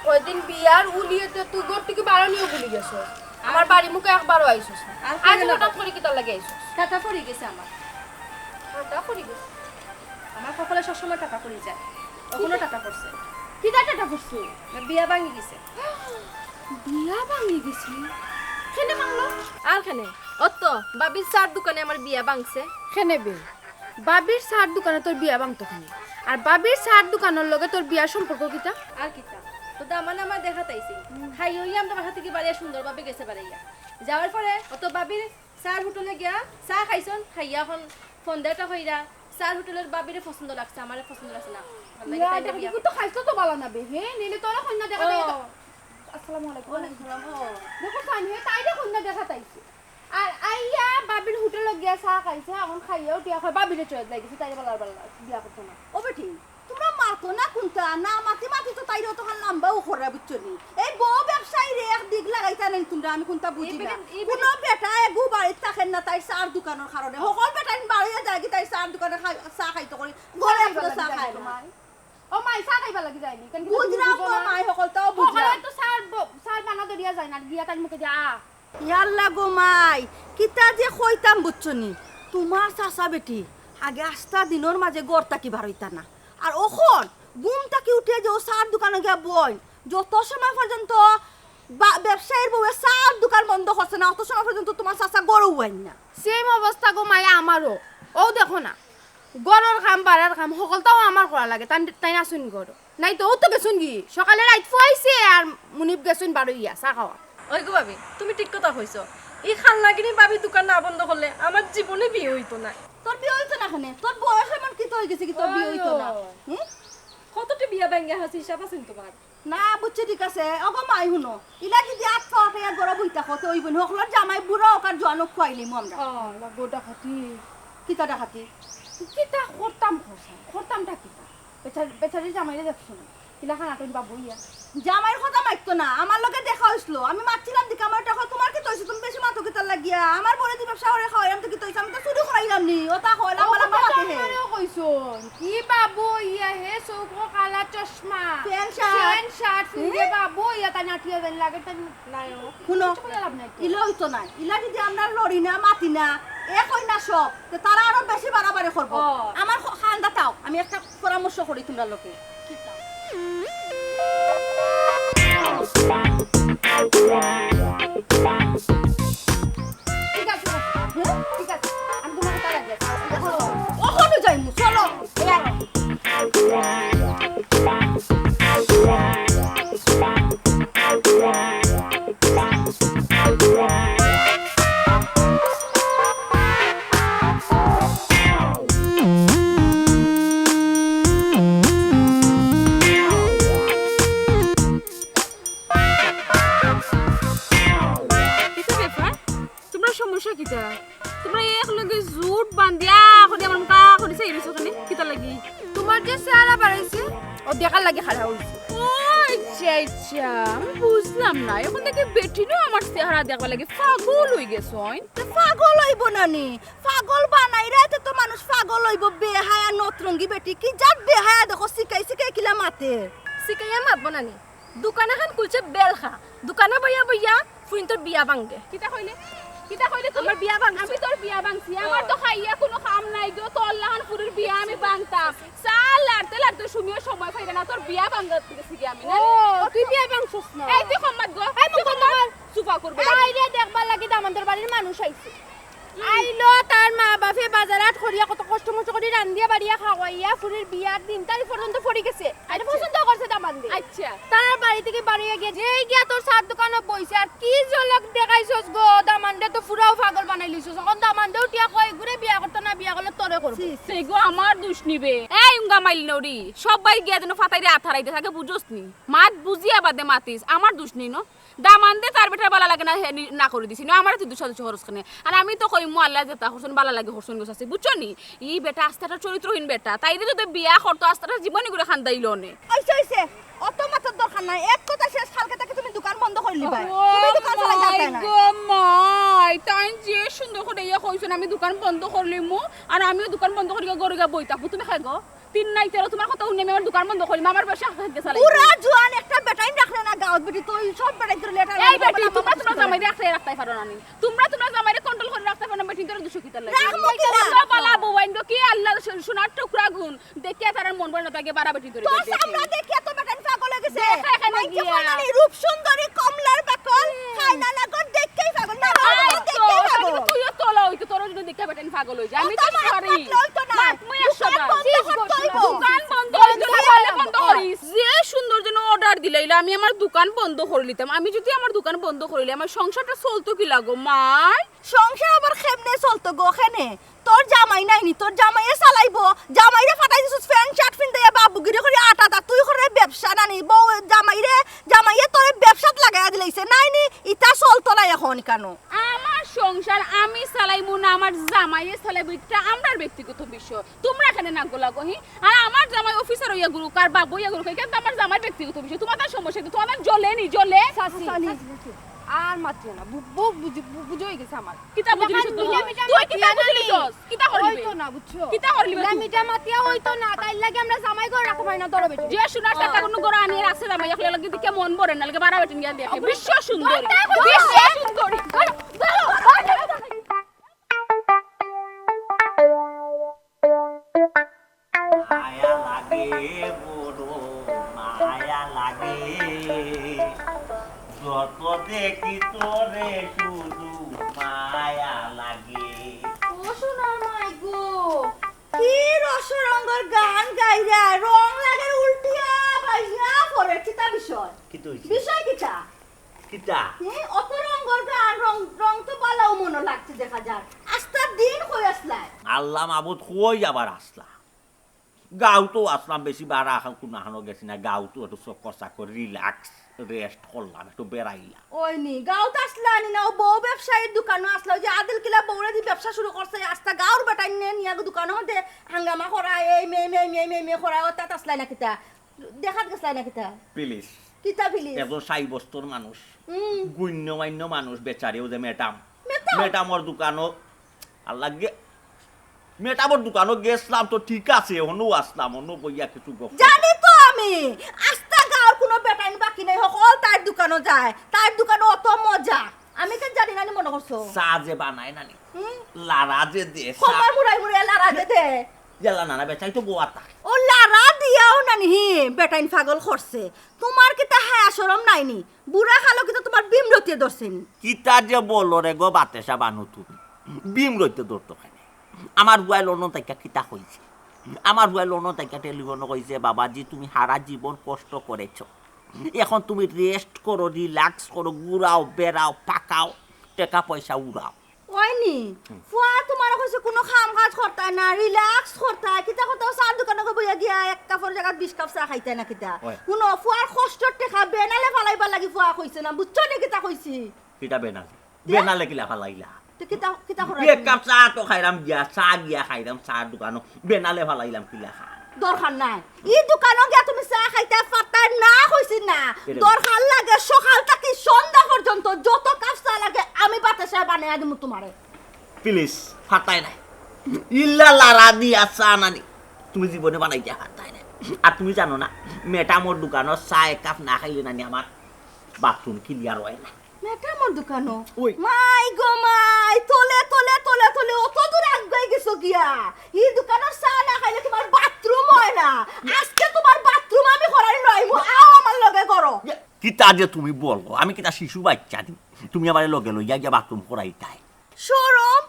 কয়দিন বিয়ার উলিয়েতে তুই ঘর থাকি বারনিও ভুলি গেছস। আমার বাড়ি মুখে একবারও আইছস না। আর আজ কইও না হঠাৎ বাবা। করে কিতার লাগি আইছস? টাটা পড়ি গেছে আমার। টাটা পড়ি গেছে? আমার কপালে সবসময় টাটা পড়ি যায়। অখনো টাটা পড়ছে। কিতা টাটা পড়ছে? না, বিয়া ভাঙি গেছে। বিয়া ভাঙি গেছে? কেনে ভাঙলো? আর কেনে? অত, ভাবির চার দোকানে আমার বিয়া ভাঙছে। কেনে বে? ভাবির চার দোকানে তোর বিয়া ভাঙতো কেনে? আর ভাবির চার দোকানর লগে তোর বিয়ার সম্পর্ক কিতা? আর কিতা? তো দামান আমার দেখাত আইছে। হুম। খাইয়া অইয়া আমরা বাসা থাকি বাড়িয়া সুন্দরভাবে গেছে বাড়াইয়া। যাওয়ার পরে অত ভাবির চার হোটেলে গিয়া চা খাইছন, খাইয়া অখন ফোন দেটা কইরা, চার হোটেলর ভাবিরে পছন্দ লাগছে, আমারে পছন্দ লাগছে না। ভালা লাগে ইয়া, তাইলে দেখা বিয়া দেখি তো খাইছো তো বালা না বে, হে? নিলে তোরা কইনা দেখা ও। দেয় তো। আসসালামু আলাইকুম। ওয়ালাইকুম সালাম, ও। দেখো সাইন হে, তাইলে কইনা দেখাত আইছে। আর আইয়া ভাবির হোটেলো গিয়া চা খাইছে, অখন খাইয়া উঠিয়া কয় ভাবিরে চয়েস লাগি গেছে, তাইরে বালা বালা বিয়া করতো না। ও বেটি, তোমরা মাতো না কুনতা? না মাতি মাতি তো তাইরে অতখান লাম্বাও করে, বুঝছো নি? এই বউ ব্যবসায়ীরে এক দিক লাগাইতা নাই তোমরা, আমি কুনতা বুঝি না। এই বেটা, এই বেটা কুনো বেটা এগু বাড়িত থাকের না তাইর চার দোকানর কারণে। হকল বেটাইন বাড়িয়ে যায়গি তাইর চার দোকানে খাই-, চা খাইতো করি। ঘরে চা খাইবার লাগি যায় না। ও মাই, চা খাইবার লাগি যায়নি। কেন কি তুমি বুঝলাম বুঝো না? মাই, হকলতাও বুঝলাম। হকলে তো চার ব-, চার বানা ধরিয়া যায় না, গিয়া তাইর মুখে দিয়া আ। ইয়াল্লা গো মাই, কিতা যে কইতাম বুঝছো নি? তোমার চাচা বেটি আগে আস্তা দিনর মাঝে ঘর থাকি বারইতা না। আর অখন ঘুম থাকি উঠিয়া যে অউ চার দোকানো গিয়া বইন, যত সময় পর্যন্ত বা-, ব্যবসায়ীর বউয়ে চার দোকান বন্ধ করছে না, অত সময় পর্যন্ত তোমার চাচা ঘরো আইন না। Same অবস্থা গো মাই আমারও। অউ দেখো না, ঘরর কাম, বাড়ার কাম, হকলতাও আমার করা লাগে, তান-, তাইন আছইন ঘরো। নাই তো, অউ তো গেছইন গি, সকালে রাইত ফুয়াইছে আর মুনিব গেছইন বারইয়া চা খাওয়া। ওই গো ভাবি, তুমি ঠিক কথা কইছো। ই খাল লাগিনি ভাবি দোকান না বন্ধ করলে আমার জীবনে বিয়া অইতো না। তোর বিয়া অইতো না কেনে? তোর বয়স এমন কিতা অইগেছে কি তোর বিয়া অইতো না? ওই, ওই। হুম? কতটি বিয়া ভাঙ্গা আছে হিসাব আছে নি তোমার? না, বুঝছি, ঠিক আছে। ওগো মাই, হুনো, ইলা যদি আত পাও আটাইয়া ঘরো বই থাকো, তে অইবো নি? হকলর জামাই বুড়া অউক আর জোয়ান অউক, খুয়াইলিমু আমরা। ও, লাগবো ডাকাতি। কিতা ডাকাতি? কিতা করতাম, করতাম, করতামটা কিতা? বেচারি, বেচারি জামাইরে দেখছো না? কিলা খানা তুমি বাবু ইয়া? জামাইর কথা মাততো না, আমার লগে দেখা অইছিল, আমি মাতছিলাম দেখি আমার একটা কয়, "তোমার কিতা অইছে? তুমি বেশি মাতো কিতার লাগিয়া? আমার বউরে দি ব্যবসা করে খাওয়াই, আমি তো কিতা অইছে? আমি তো চুরি করাইলাম নি।" অতা কয়, লাম্বা লাম্বা মাতে হে। আমারেও কইছইন, "কি বাবু ইয়া হে, চউখো কালা চশমা, প্যান্ট শার্ট। প্যান্ট শার্ট পিন্দে হুম? বাবু ইয়া, তাই নাটিয়া দেন লাগে, তাই নাই ও।" হুনো, কিচ্ছু কইয়া লাভ নাই তো। ইলা অইতো না, ইলা যদি আমরা লড়ি না, মাতি না, এ কই না সব, তে তারা আরো বেশি বাড়াবাড়ি করবো। ও। আমার খ-, খান্দা তাও, আমি একটা পরামর্শ করি তোমরা লোকে। ঠিক আছে, হ্যাঁ? ঠিক আছে। আমি তোমাকে তাড়া দিয়েছি। অখনই যাইমু, চলো। কিতা ব্যাপার? তোমরা সমস্যা কিতা? তোমরা এক লগে জুট বান্ধিয়া করি আমার মুখা করি চাই রইছো কেনে? কিতা লাগি? তোমার যে চেহারা বাড়াইছে, ও দেখার লাগি খাড়া অইছে। ও, আচ্ছা, আচ্ছা, আমি বুঝলাম না, এখন থাকি বেটিনও আমার চেহারা দেখবার লাগি পাগল অইগেছইন। তে পাগল অইবো না নি? পাগল বানাইরায় তো মানুষ পাগল অইবো। বেহায়া নতরঙ্গি বেটি, কি জাত বেহায়া দেখো, শিকাই শিকাই কিলা মাতে। শিকাইয়া মাতবো না নি? দোকান এখান খুলছে বেলখা, দোকানো বইয়া বইয়া ফুরিন্তর বিয়া ভাঙ্গে। কিতা কইলে? কিতা কইলে তুই? আমার বিয়া ভাঙছে। আমি তোর বিয়া ভাঙছি? আমার তো খাইয়া কোনো কাম নাই গো, তোর লাখান ফুরির বিয়া আমি ভাঙতাম। চা লাড়তে লাড়তে সুমিও সময় পাইরে না, তোর বিয়া ভাঙাত গেছি গি আমি না। ও, তুই বিয়া ভাঙছস না? এই তুই কম মাত গো। এই মুখ বন্ধ কর। চুপা করবে। বাইরে দেখবার লাগি দামান্দর বাড়ির মানুষ আইছে। আইলো, তার মা বাপে বাজার হাট করিয়া কত কষ্ট মষ্ট করি রান্ধিয়া বাড়িয়া খাওয়াইয়া ফুরির বিয়ার দিন তারিখ পর্যন্ত পড়ি গেছে। আরে আচ্ছা। পছন্দ করছে দামান্দে। আচ্ছা। তার বাড়ি থাকি বারইয়া গিয়া যেই গিয়া তোর চার দোকানো বইছে, আর কি ঝলক দেখাইছস গো দামান্দে, তো পুরাও পাগল বানাইলিছস। এখন দামান্দে উঠিয়া কয়, "ঘুরে বিয়া করতো না, বিয়া করলে তোরে করবো।" ছি, ছি। সে গো আমার দুষ নিবে। এই উঙ্গা মাইল নড়ি, সবাই গিয়া যেন ফাতাইরে আথারাইতে থাকে, বুঝোস নি? মাত বুঝিয়া বাদে মাতিস, আমার দুষ নেই ন। দামান্দে তার বেটার বালা লাগে না, হে নি-, না করি দিছি। না, আমারে তুই দুশো দুশো খরচ কেনে? আর আমি তো কইমু, আল্লায় যেতা করছইন, বালা লাগি করছইন গো চাচি, বুঝছো নি? ই বেটা আস্তাটা চরিত্রহীন বেটা। তাইরে যদি বিয়া করতো, আস্তাটা জীবনই করে খান্দাইলো নে। অইছে, অইছে। অত মাতার দরকার নাই। এক কথা শেষ, কালকে থাকি তুমি দোকান বন্ধ করি লিবায়। ও তুমি দোকান চালাই মাই যাইতায় না। গো মাই, তাইন যে সুন্দর করে ইয়া কইছইন, আমি দোকান বন্ধ করি লিমু, আর আমিও দোকান বন্ধ করি গিয়া ঘরো গিয়া বই থাকমু। তুমি খাই গো? তিন নাই তেরো, তোমার কথা হুনি আমি আমার দোকান বন্ধ করি লিমু, আমার ব্যবসা আস্তে আস্তে চালাই। বুড়া জোয়ান একটা বেটাইন রাখলে না গাঁওত বেটি, তুই সব বেটাইন তোর লেটার এই বেটি, তোমরা তোমরা জামাইরে রাখতে রাখতে পারো না নি? তোমরা তোমরা জামাইরে control করি রাখতে পারো না, বেটি তোর দুশো কিতার লাগে? রাখমু কিলা? তোমরা বালা বউ আইন গো, কি আল্লাহ সু-, সোনার টুকরা গুণ, দেখিয়া তারার মন বলে না, তাকে বাড়া বেটি ধরে তোর দেখে। সামনে দেখিয়া তো বেটাইন পাগল অই গেছে। দেখে এখানে মাইনষে গিয়া। কয় না নি, রূপ সুন্দরী কমলার বাকল, খায় না না গো, দেখেই পাগল। না, না, আই না, তো, দেখেই পাগল। তুইও তোলা অইতো, তোরও যদি দেখে বেটাইন পাগল অই যায়। আমি তো সরি। মাত মাতলে অইতো না। মাত মুই একশো বার। দোকান বন্ধ করতে অইবো। দোকান বন্ধ অইতো না, বন্ধ করিস। যে সুন্দর যেন order দিলাইলা, আমি আমার দোকান বন্ধ করি লিতাম। আমি যদি আমার দোকান বন্ধ করিলে আমার সংসারটা চলতো কিলা গো মাই? সংসার আবার কেমনে চলতো গো, কেনে? তোর জামাই নাই নি, তোর জামাইয়ে চালাইবো। জামাইরে ফাটাই দিছস প্যান্ট শার্ট ফিন্দাইয়া বাবুগিরি করি আটা তা, তুই করে ব্যবসা না নি, বউ জামাইরে, জামাইয়ে তোরে ব্যবসাত লাগাইয়া দিলাইছে, নাই নি, ইতা চলতো না এখন কেনে। আমার সংসার আমি চালাইমু না আমার জামাইয়ে চালাইবো, ইটা আমরার ব্যক্তিগত বিষয়। তোমরা কেনে নাক গলাও গো, হি? আর আমার জামাই অফিসার অইয়া ঘুরুক আর বাবু অইয়া ঘুরুক, ইখান তো আমার জামাইর ব্যক্তিগত বিষয়। তোমার তার সমস্যা কি? তোমার তার জ্বলে নি, জ্বলে? চাচি, চাচি, চাচি, আর মাতিও না। বু-, বউ বুঝি-, বু-, বুঝা অই গেছে আমার। কিতা বুঝলি? তুই কিতা বুঝলি? কিতা করলি? ওই তো না, বুঝছো? কিতা করলি তুই? মিঠা মাতিয়া ওই তো না, তাই লাগে আমরা জামাই ঘর রাখতে পারি না, ধরো বেটি। যে সোনার টাকা কোনো ঘর আনিয়া রাখছে জামাই, এখন লাগে দিকে মন ভরে না, লাগে বাড়া বেটিন গিয়া দেখে। বিশ্ব সুন্দরী। বিশ্ব সুন্দরী। মায়া লাগে বড়, মায়া লাগে। যত দেখি তোরে শুধু মায়া লাগে। ও সোনার মাই গো, কি রসরঙ্গর গান গাইরা, রং লাগে উল্টিয়া বাইয়া পড়ে, কিতা বিষয়? কিতা হইছে? বিষয় কিতা? কিতা? হে, অত রঙ্গর গান, রং, রং তো বালাও মনো লাগছে দেখা যার। আস্তা দিন কই আসলায়? আল্লাহ মাবুদ কই আবার আসলা? গাঁওতো আসলাম, বেশি বারা এখন কোনো হানো গেছি না, গাঁওতো একটু চক্কর চাক্কর, relax, rest করলাম, একটু বেড়াইলাম। ওই নি, গাঁওত আসলা নি না, ও বউ ব্যবসায়ীর দোকানো আসলা, ওই যে আদিল কিলা বউরে দি ব্যবসা শুরু করছে, আস্তা গাঁওর বেটাইন নে নিয়া দোকানো হতে হাঙ্গামা করা, এই মে, মে, মে, মে, মে করা, ও তাত আসলাই না কিতা? দেখাত গেছলাই না কিতা? Please। কিতা please? এত সাব্যস্তর মানুষ, হুম। গণ্যমান্য মানুষ, বেচারিও যে ম্যাডাম। ম্যাডাম? ম্যাডামর দোকানো, আর লাগে, ম্যাডামর দোকানো গেছলাম তো ঠিক আছে, হনো আসলাম, হনো বইয়া কিছু গপ। জানি তো আমি, আস্তা গাঁওর কোনো বেটাইন বাকি নাই, হকল তার দোকানো যায়, তার দোকানো অত মজা। আমি তো জানি না, নি মনে করছো? চা যে বানায় না নি, হুম। লারা যে দে, চা। কমর মুড়াই মুড়াই লারা যে দে। ইয়ালা নানা বেচাই তো গোয়াতা। ও লারা দিয়াও না নি, বেটাইন পাগল করছে। তোমার কিতা হায়া শরম নাই নি? বুড়া খালো কিতা তোমার বিমরতিয়ে ধরছে নি? কিতা যে বলো রে গো বাতেশা বানু তুমি? বিমরতিয়ে ধরতো কেনে? আমার ফুয়ায় লন্ডন থাইক্কা কিতা কইছে? আমার ফুয়ায় লন্ডন থাইক্কা টেলিফোনো কইছে, "বাবাজি, তুমি হারা জীবন কষ্ট করেছো। এখন তুমি rest করো, relax করো, ঘুরাও, বেড়াও, পাকাও, টেকা পয়সা উড়াও।" ওই নি, হুম। ফুয়া তোমার কইছে কোনো কাম কাজ করতায় না, relax করতায়, কিতা করতায়, চার দোকানো বইয়া গিয়া এক কাপর জাগাত বিশ কাপ চা খাইতায় না কিতা? ওই। হুনো, ফুয়ার কষ্টর টেকা বেনালে ফালাইবার লাগি ফুয়া কইছে না, বুঝছো নি কিতা কইছি? কিতা বেনালে? তে? বেনালে কিলা ফালাইলা? তে কিতা, কিতা করা এক তুমি? কাপ চা তো খাইরাম গিয়া, চা গিয়া খাইরাম, চার দোকানো, বেনালে ফালাইলাম কিলা খা? দরকার নাই। ই দোকানো গিয়া তুমি চা খাইতায় পারতায় না কইছি না। দরকার লাগে সকাল থাকি সন্ধ্যা পর্যন্ত যত কাপ চা লাগে আমি বাতাসে বানাইয়া দিমু তুমারে। প্লিজ, পারতায় নায়। ইলা লারা দিয়া চা নানি তুমি জীবনে বানাইতায় পারতায় নায়। আর তুমি জানো না, ম্যাডামর দোকানর চা এক কাপ না খাইলে নানি আমার বাথরুম ক্লিয়ার অয় না। ম্যাডামর দোকানো? ওই। মাই গো মাই, তলে তলে তলে তলে অত দূর আগুয়াই গেছো গিয়া। ই দোকানর চা না খাইলে তুমার বাথরুম অয় না। আজকে তুমার বাথরুম আমি করাই লইমু, আও আমার লগে করো। কিতা যে তুমি বলো, আমি কিতা শিশু বাইচ্চা নি? তুমি আমারে লগে লইয়া গিয়া বাথরুম করাইতায়? শরম?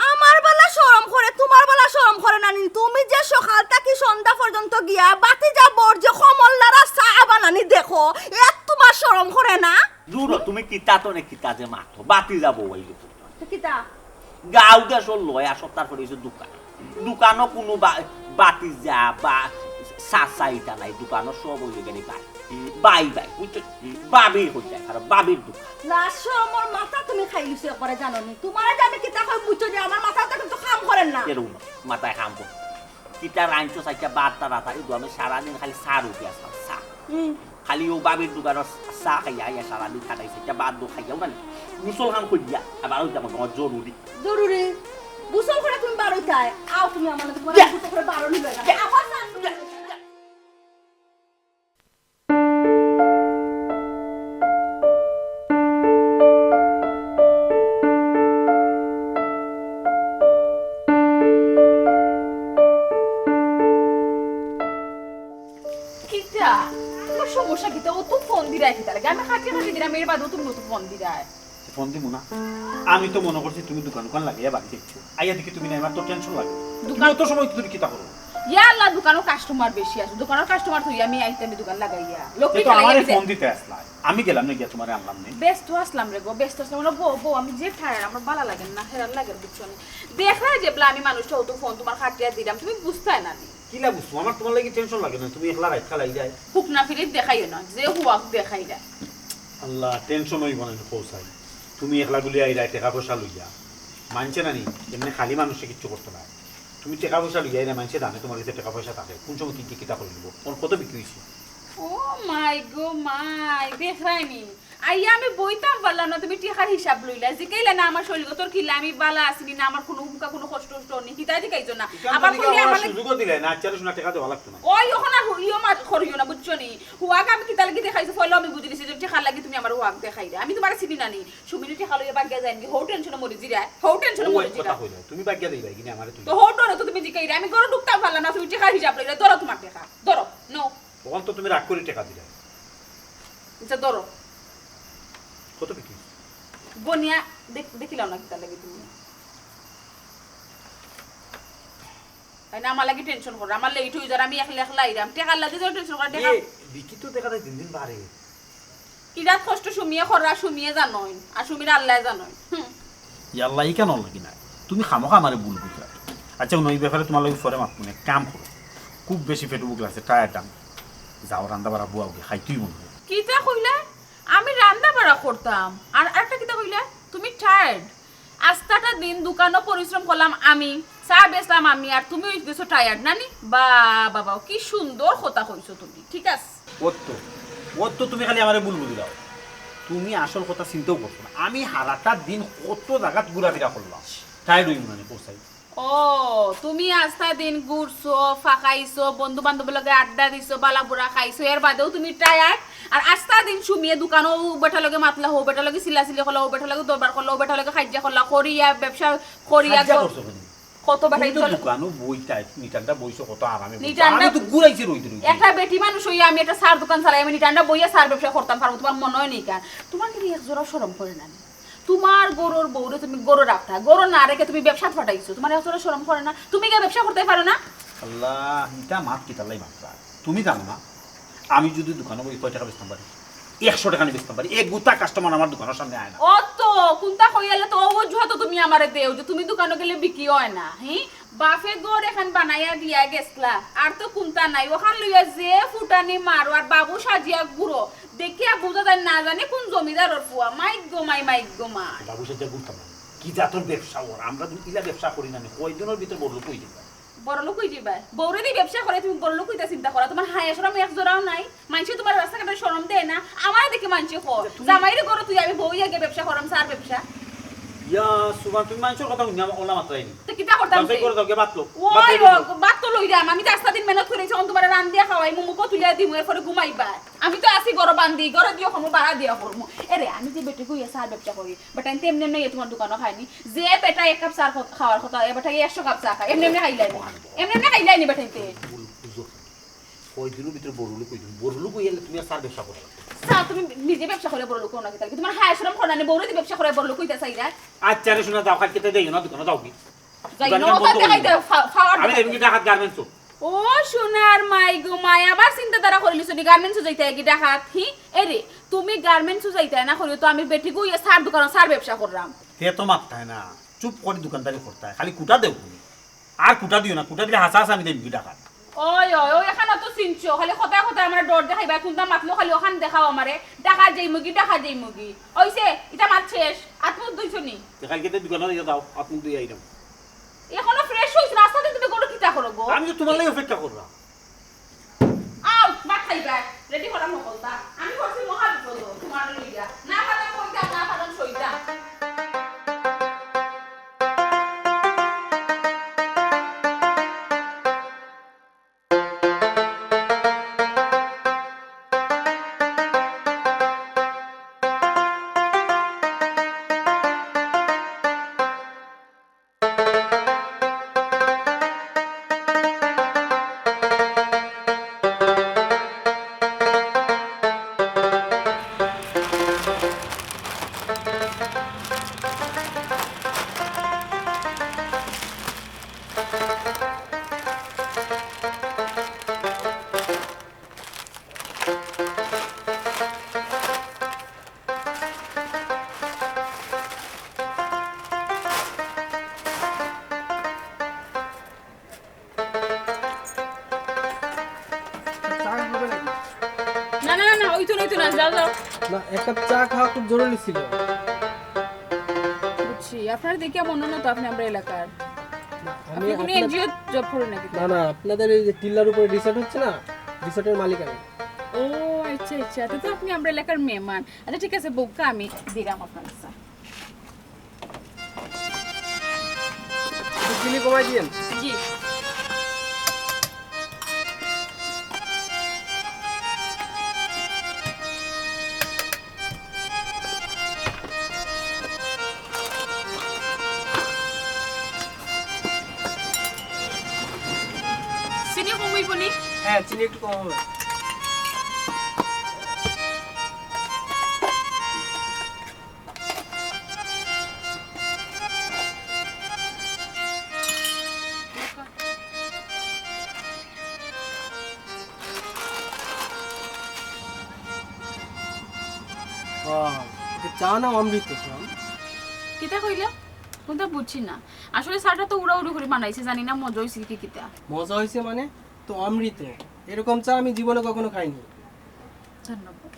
আমার বালা শরম করে, তুমার বালা শরম করে না নি? তুমি যে সকাল থাকি সন্ধ্যা পর্যন্ত গিয়া বাতিজা বউর যে কমল লারা চা বানানি দেখো, এত তুমার শরম করে না? দূর, তুমি কিতা তনে কিতা যে মাতো, বাতিজা বউ আইলো তো। তো কিতা? গাউ দেশর লয়া সপ্তাহ পরে অইছে দোকান। দোকানো কুনু বা-, বাতিজা বা চাচা ইতা নাই, দোকানো সব অইলো গেলে ভাই। ভাই ভাই, বুঝছো? ভাবির কইতায়, আর ভাবির দোকান। লাজ শরমর মাথা তুমি খাইলিছো একবারে, জানো নি? তুমারে যে আমি কিতা কই বুঝছো নি, আমার মাথাটা কিন্তু কাম করে না। এরকম না, মাথায় কাম করে। কিতা রাইনছো চাইটা বাদ তারা তারি দোকানো সারাদিন খালি চা রুটি আসলাম, চা। হুম। খালি অউ ভাবির দোকানর চা খাইয়া আইয়া সারাদিন কাটাইছে, ইটা বাদ দো খাইয়াও না। গোসল খান করিয়া আবার অইতে আমার জরুরি। জরুরি? গোসল করে তুমি বারোইতায়? আও তুমি আমার লগে, তুমার ইয়া। গোসল করে বারো নিবে না। ইয়া। আবার চা। ইয়া। কিতা? তুমার সমস্যা কিতা? অত ফোন দিরায় কিতা লাগি? আমি কাটি কাটি দিরাম, এর বাদেও তুমি অত ফোন দিরায়। ফোন দিমু না। আমি তো মনো করছি তুমি দোকান উকান লাগাইয়া বাড়ি যাইছো। আইয়া দেখি তুমি নাই, আমার তো টেনশন লাগে। তুমি দোকান অত সময় তুমি কিতা করো? ইয়া আল্লাহ, দোকানো কাস্টমার বেশি আছে। দোকানো কাস্টমার থইয়া আমি আইতাম দোকান লাগাইয়া। লক্ষ্মী তো খেলাইয়া আমারে দিতে। ফোন দিতে আসলা। আমি গেলাম না গিয়া তুমারে আনলাম নে। ব্যস্ত আসলাম রে গো, ব্যস্ত আসলাম। বউ, বউ, আমি যে টায়ার্ড, আমার বালা লাগে না, হেরান লাগে, বুঝছো নি? দেখরায় যে বলা আমি মানুষটা অত ফোন তুমার কাটিয়া দিরাম, তুমি বুঝতায় না নি। কিলা বুঝছো? আমার তুমার লাগি টেনশন লাগে না, তুমি একলা রাইত খালাই যায়। হুকনা ফিরিত দেখাইও না, যে হুয়াক দেখাইরা। আল্লাহ, টেনশন অইবো না, কও চাই। তুমি একলা গুলি আইরায় টেকা পয়সা লইয়া। মানষে না নি, এমনে খালি মানুষে কিচ্ছু করতো না। তুমি টেকা পয়সা লইয়া আইরায়, মানষে জানে তুমার গেছে টেকা পয়সা থাকে। কুন সময় কি, কি, কিতা করি দিবো? অখন কত বিক্রি অইছে? ও মাই গো মাই, দেখরায় নি? আইয়া আমি বইতাম পারলাম না, তুমি টেকার হিসাব লইলা। জিকাইলা না আমার শরীর গতর কিলা, আমি বালা আছি নি না, আমার কুনু হুমকা কুনু কষ্ট টষ্ট নি, কিতা জিকাইছো না। ইখান আবার তো কইলে আমার আমার সুযোগও দিলে না, আচ্ছা, শোনা টেকা দেওয়া লাগতো না। ওই অখন আর ইয়ো মাত করিও না, বুঝছো নি? হুয়াক আমি কিতা লাগি দেখাইছি, পয়লা আমি বুঝিলিছি যে টেকার লাগি তুমি আমার হুয়াক দেখাইরায়। আমি তুমারে চিনি না নি, সুমিরে টেকা লইয়া বাগিয়া যায়নি, হউ টেনশনে মরি যিরায়, হউ টেনশনে ও মরি এক কথা যিরায়। কইলা, তুমি বাগিয়া দিবায় কিনা আমারে তুমি? তো হউ ডরে তো তুমি জিকাইরায়, আমি গরো ঢুকতাম পারলাম না, তুমি টেকার হিসাব লইরায়, ধরো তুমার টেকা, ধরো, নেও। অখন তো তুমি রাগ করি টেকা দিরায়। আচ্ছা, ধরো। কত বিক্রি? গনিয়া দেখ-, দেখিলাও না কিতা লাগে তুমি। তাই না, আমার লাগি টেনশন করো, আমার লেট অই যার, আমি একলা একলা আইরাম। টেকার লাগি যেন টেনশন করো, টেকা। এ, বিক্রি তো দেখা যায় দিন দিন বাড়ে। কিরাত কষ্ট সুমিয়ে কররা, সুমিয়ে জানইন, আর সুমির আল্লায় জানইন। হুম। ইয়া আল্লাহ, ই কেন লাগি না? তুমি খামোখা আমারে ভুল বুঝরায়। আচ্ছা, হুনো, ই ব্যাপারে তুমার লগে পরে মাতমু নে, এক কাম করো, খুব বেশি পেটো ভুক লাগছে, টায়ার্ড আমি। যাও, রান্দা বাড়া বওয়াও গি, খাইতেই মনে হয়। কিতা কইলা? আমি রান্দা বাড়া করতাম, আর আরেকটা কিতা কইলা? তুমি টায়ার্ড। আস্তাটা দিন দোকানো পরিশ্রম করলাম আমি, চা বেচলাম আমি, আর তুমি অই গেছো টায়ার্ড, না নি? বা বাবা, কি সুন্দর কথা কইছো তুমি, ঠিক আছে। অত, অত তুমি খালি আমারে ভুল বুঝিলাও। তুমি আসল কথা চিন্তাও করছো না। আমি হারাটা দিন কত জাগাত ঘুরাফিরা করলাম, টায়ার্ড অইমু না নি, কও চাই। ও, তুমি আস্তা দিন ঘুরছো, ফাকাইছো, বন্ধু বান্ধবর লগে আড্ডা দিছো, বালা বুরা খাইছো, এর বাদেও তুমি টায়ার্ড। আর আস্তা দিন সুমিয়ে দোকানো অউ বেটার লগে মাতলা, হউ বেটার লগে চিল্লাচিল্লি করলা, অউ বেটার লগে দরবার করলা, অউ বেটার লগে কাইজ্জা করলা, করিয়া ব্যবসা করিয়া কাইজ্জা গ-, করছো কেনে? কত বেটা তুমি তো ইতো দোকানো বইতায়, নিটান্ডা বইছো কত আরামে বইছো। নিটান্ডা আমি তো ঘুরাইছি রইদে রইদে। একটা বেটি মানুষ অইয়া আমি একটা চার দোকান চালাই, আমি নিটান্ডা বইয়া চার ব্যবসা করতাম পারমু, তুমার মনো অয় নি কেনে? তুমার কিন্তু এক জরা শরম করে না নি? তুমার ঘরর বউরে তুমি ঘরো রাখতায়, ঘরো না রেখে তুমি ব্যবসাত পাঠাইছো, তুমার এক জরা শরম করে না? তুমি গিয়া ব্যবসা করতায় পারো না? আল্লাহ, ইটা মাত কিতার লাগি মাতরায়? তুমি জানো না, আমি যুদি দোকানো বই কয় টেকা বেচতাম পারি? একশো টেকা নি বেচতাম পারি। এক গুতা কাস্টমার আমার দোকানর সামনে আয় না। অত কুন্তা কইয়ালে তো অউ অজুহাত তুমি আমারে দেও যে তুমি দোকানো গেলে বিক্রি অয় না, হি? বাফে ঘর এখান বানাইয়া দিয়া গেছলা, আর তো কুন্তা নাই। অখান লইয়া যে ফুটানি মারো আর বাবু সাজিয়া ঘুরো, দেখিয়া বুঝা যায় না জানি কুন জমিদারর ফুয়া। মাইগো মাই, মাইগো মাই। বাবু সাজিয়া ঘুরতাম না। কি জাতর ব্যবসা অর? আমরা তো ইলা ব্যবসা করি না নি। কয়দিনর ভিতরে বড়লোক অই যাইবা। বড়লোক অই যিবায়। বউরে দি ব্যবসা করে তুমি বড়লোক অইতা চিন্তা করো। তুমার হায়া শরম এক জোড়াও নাই। মানষে তুমার রাস্তাঘাটে শরম দেয় না। আমারে দেখি মানষে কয়, জামাইরে ঘরো থুইয়া আমি বউ অইয়া গিয়া ব্যবসা কররাম, সার ব্যবসা। ইয়া, সুবহান, তুমি মানষর কথা হুনিয়া অলা মাতরায়নি। তে কিতা করতাম তে? যাও, যাও, ভাত লো। ওই ভাত লো, রেডি করো। ভাত তো লইরাম। আমি তো আস্তা দিন মেহনত করি, অখন তুমারে রান্দিয়া খাওয়াইমু, মুখো তুলিয়া দিমু, এরপরে ঘুমাইবায়। আমি তো আছি ঘরো বান্দি, ঘরো দিয়া কমু, ভাড়া দিয়া করমু। এরে, আমি যে বেটিগু অইয়া সার ব্যবসা করি, বেটাইন্তে এমনে এমনে আইয়া তুমার দোকানো খায়নি। যে বেটা এক কাপ চা খ-, খাওয়ার কথা, এ বেটায় একশো কাপ চা খায়, এমনে এমনে খাইলায়নি। এমনে এমনে খাইলায়নি বেটাইন্তে। বুঝো, কয়দিনর ভিতরে বড়লোক অইযিমু। বড়লোক অইলে তুমি আর সার ব্যবসা করো না। চা তুমি নিজে ব্যবসা করি বড়লোক অও না কিতা? তুমার হায়া শরম করে না নি, বউরে দি ব্যবসা করি বড়লোক অইতা চাইরায়? আচ্ছা রে সোনা, যাও, কাইলকে তে যাইও না দোকানো, যাও গি। যাই দোকান না, বন্ধ ওটা করে দেখাই দিও। দে, ফা-, ফাওয়ার আমি যাইমু গি ঢাকাত গার্মেন্টসো। ও সোনার মাই গো মাই, আবার চিন্তাধারা করিলিছো নি, গার্মেন্টসো যাইতায় গি ঢাকাত? হি? এরে, তুমি গার্মেন্টসো যাইতায় না করিও তো আমি বেটিগু অইয়া সার দোকানো সার ব্যবসা কররাম। তে তো মাততায় না, চুপ করি দোকানদারি করতায়, খালি কুটা দেও তুমি। আর কুটা দিও না, কুটা দিলে হাছা হাছা আমি দেইমু গি ঢাকাত। ওই, ওই, ওই, এখানো তো চিনছো, খালি কথায় কথায় আমারে ডর দেখাইবায়, কুনতা মাতলো খালি অখান দেখাও আমারে, ঢাকাত যাইমু গি, ঢাকাত যাইমু গি। অইছে, ইতা মাত শেষ, আত মুখ ধুইছো নি? তে কাইলকে তে দোকানো যাইয়া যাও, আত মুখ ধুইয়া আইরাম। এখনো fresh অইছো না, আস্তা দিন তুমি ঘরো কিতা করো গো? আমি তো তুমার লাগি অপেক্ষা কররাম। আও, ভাত খাইবায়, ready করা মকলতা। আমি পড়ছি মহা বিপদ, তুমারে লইয়া। না পারলাম কইতাম, না পারলাম সইতাম। চা হবে নাকি? না, না, না, না, অইতো না, অইতো না, যাও, যাও। না, এক কাপ চা খাওয়া খুব জরুরি ছিল। বুঝছি, আপনারে দেখিয়া মনো অয় না তো আপনে আমরার এলাকার। না, আমি আপনে কুনু আপনার NGO job করেন নাকি? না, না, আপনাদের এই যে টিল্লার উপরে resort হচ্ছে না, resortর মালিক আমি। ও, আচ্ছা, আচ্ছা, তে তো আপনে আমরার এলাকার মেহমান। আচ্ছা, ঠিক আছে, বউক্কা আমি দিরাম আপনার চা। একটু চিনি কমাই দিয়েন। জি। চিনি কম অইবো নি? হ্যাঁ, চিনি একটু কম হবে। Wow, এটা চা না অমৃত, হুম? কিতা কইলা? কুনতা বুঝছি না। আসলে চাটা তো উড়াউড়ি করি বানাইছি, জানি না মজা অইছে কি কিতা। মজা অইছে মানে? তো অমৃত। এরকম চা আমি জীবনে কখনো খাইনি। ধন্যবাদ।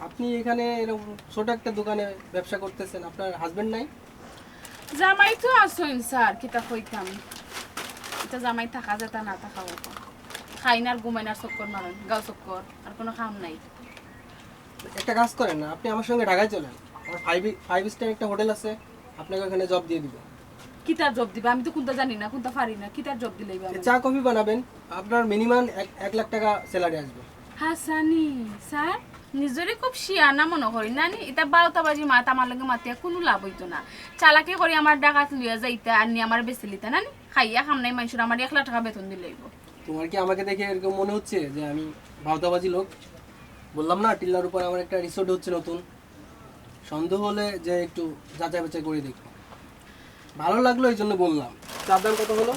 আপনি এখানে এরকম ছোট একটা দোকানে ব্যবসা করতেছেন, আপনার husband নাই? জামাই তো আছইন স্যার, কিতা কইতাম, ইতা জামাই থাকা যেতা না থাকা অতা। খাইন আর ঘুমাইন আর চক্কর মারইন, গাঁও চক্কর, আর কুনু কাম নাই। একটা কাজ করেন না, আপনি আমার সঙ্গে ঢাকায় চলেন, আমার five, five star একটা হোটেল আছে, আপনাকে ওখানে job দিয়ে দিব। কিতার job দিবা? আমি তো কুনতা জানি না, কুনতা পারি না, কিতার job দিলাইবা আমারে? চা কফি বানাবেন, আপনার minimum এক, এক লাখ টাকা salary আসবে। হাছানি, স্যার, নিজরে খুব শিয়ানা মনো করি, না নি? ইতা বাউতাবাজি মাত আমার লগে মাতিয়া কুনু লাভ অইতো না। চালাকি করি আমার ঢাকাত লইয়া যাইতা, আর নি আমারে বেচিলিতা, না নি? খাইয়া কাম নাই মানষর, আমারে এক লাখ টাকা বেতন দিলাইবো। তোমার কি আমাকে দেখে এরকম মনে হচ্ছে যে আমি বাউতাবাজি লোক? বললাম না, টিল্লার উপর আমার একটা resort হচ্ছে নতুন, সন্দেহ হলে যে একটু যাচাই বাছাই করে দেখো। ভালো লাগলো এই জন্য বললাম। চার দাম কত হলো?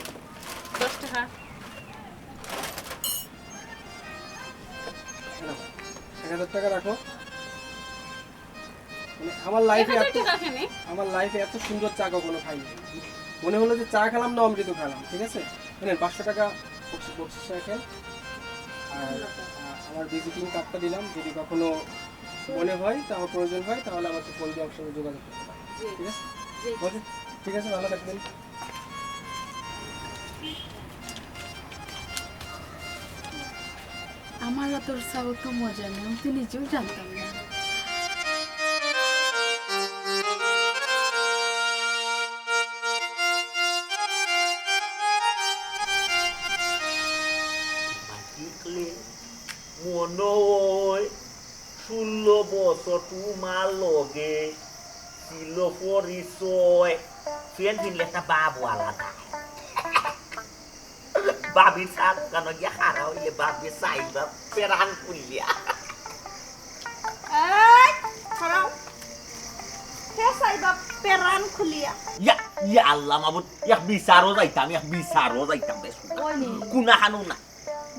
দশ টাকা। এই নাও, এক হাজার টাকা রাখো। মানে, আমার life-এ এত, আমার life-এ এত সুন্দর চা কখনো খাইনি। মনে হলো যে চা খেলাম না অমৃত খেলাম, ঠিক আছে? এই নেন, পাঁচশো টাকা বকশিস, বকশিস রাখেন। আর, আহ, আমার visiting card-টা দিলাম, যদি কখনো মনে হয়, তাহলে প্রয়োজন হয়, তাহলে আমাকে ফোন দিয়ে আমার সঙ্গে যোগাযোগ করতে পারেন। জি। ঠিক আছে? জি। ওকে, ঠিক আছে, ভালো থাকবেন। আমার আতর চা অত মজা না, আমি তো নিজেও জানতাম না। দেখলে মনে হয় ষোলো বছর তোমার লগে ছিল পরিচয়। ফেন ফিনলে একটা বাবু আলাদা। বাবির চা দোকানো গিয়া খাড়া অইলে বাবিয়ে চাইবা পেরান খুলিয়া। এই, খাড়াও। কে চাইবা পেরান খুলিয়া? ইয়া, ইয়া আল্লাহ মাবুদ, এক বিচারও যাইতাম, এক বিচারও যাইতাম রে। ওই নি। কুনা খানো না।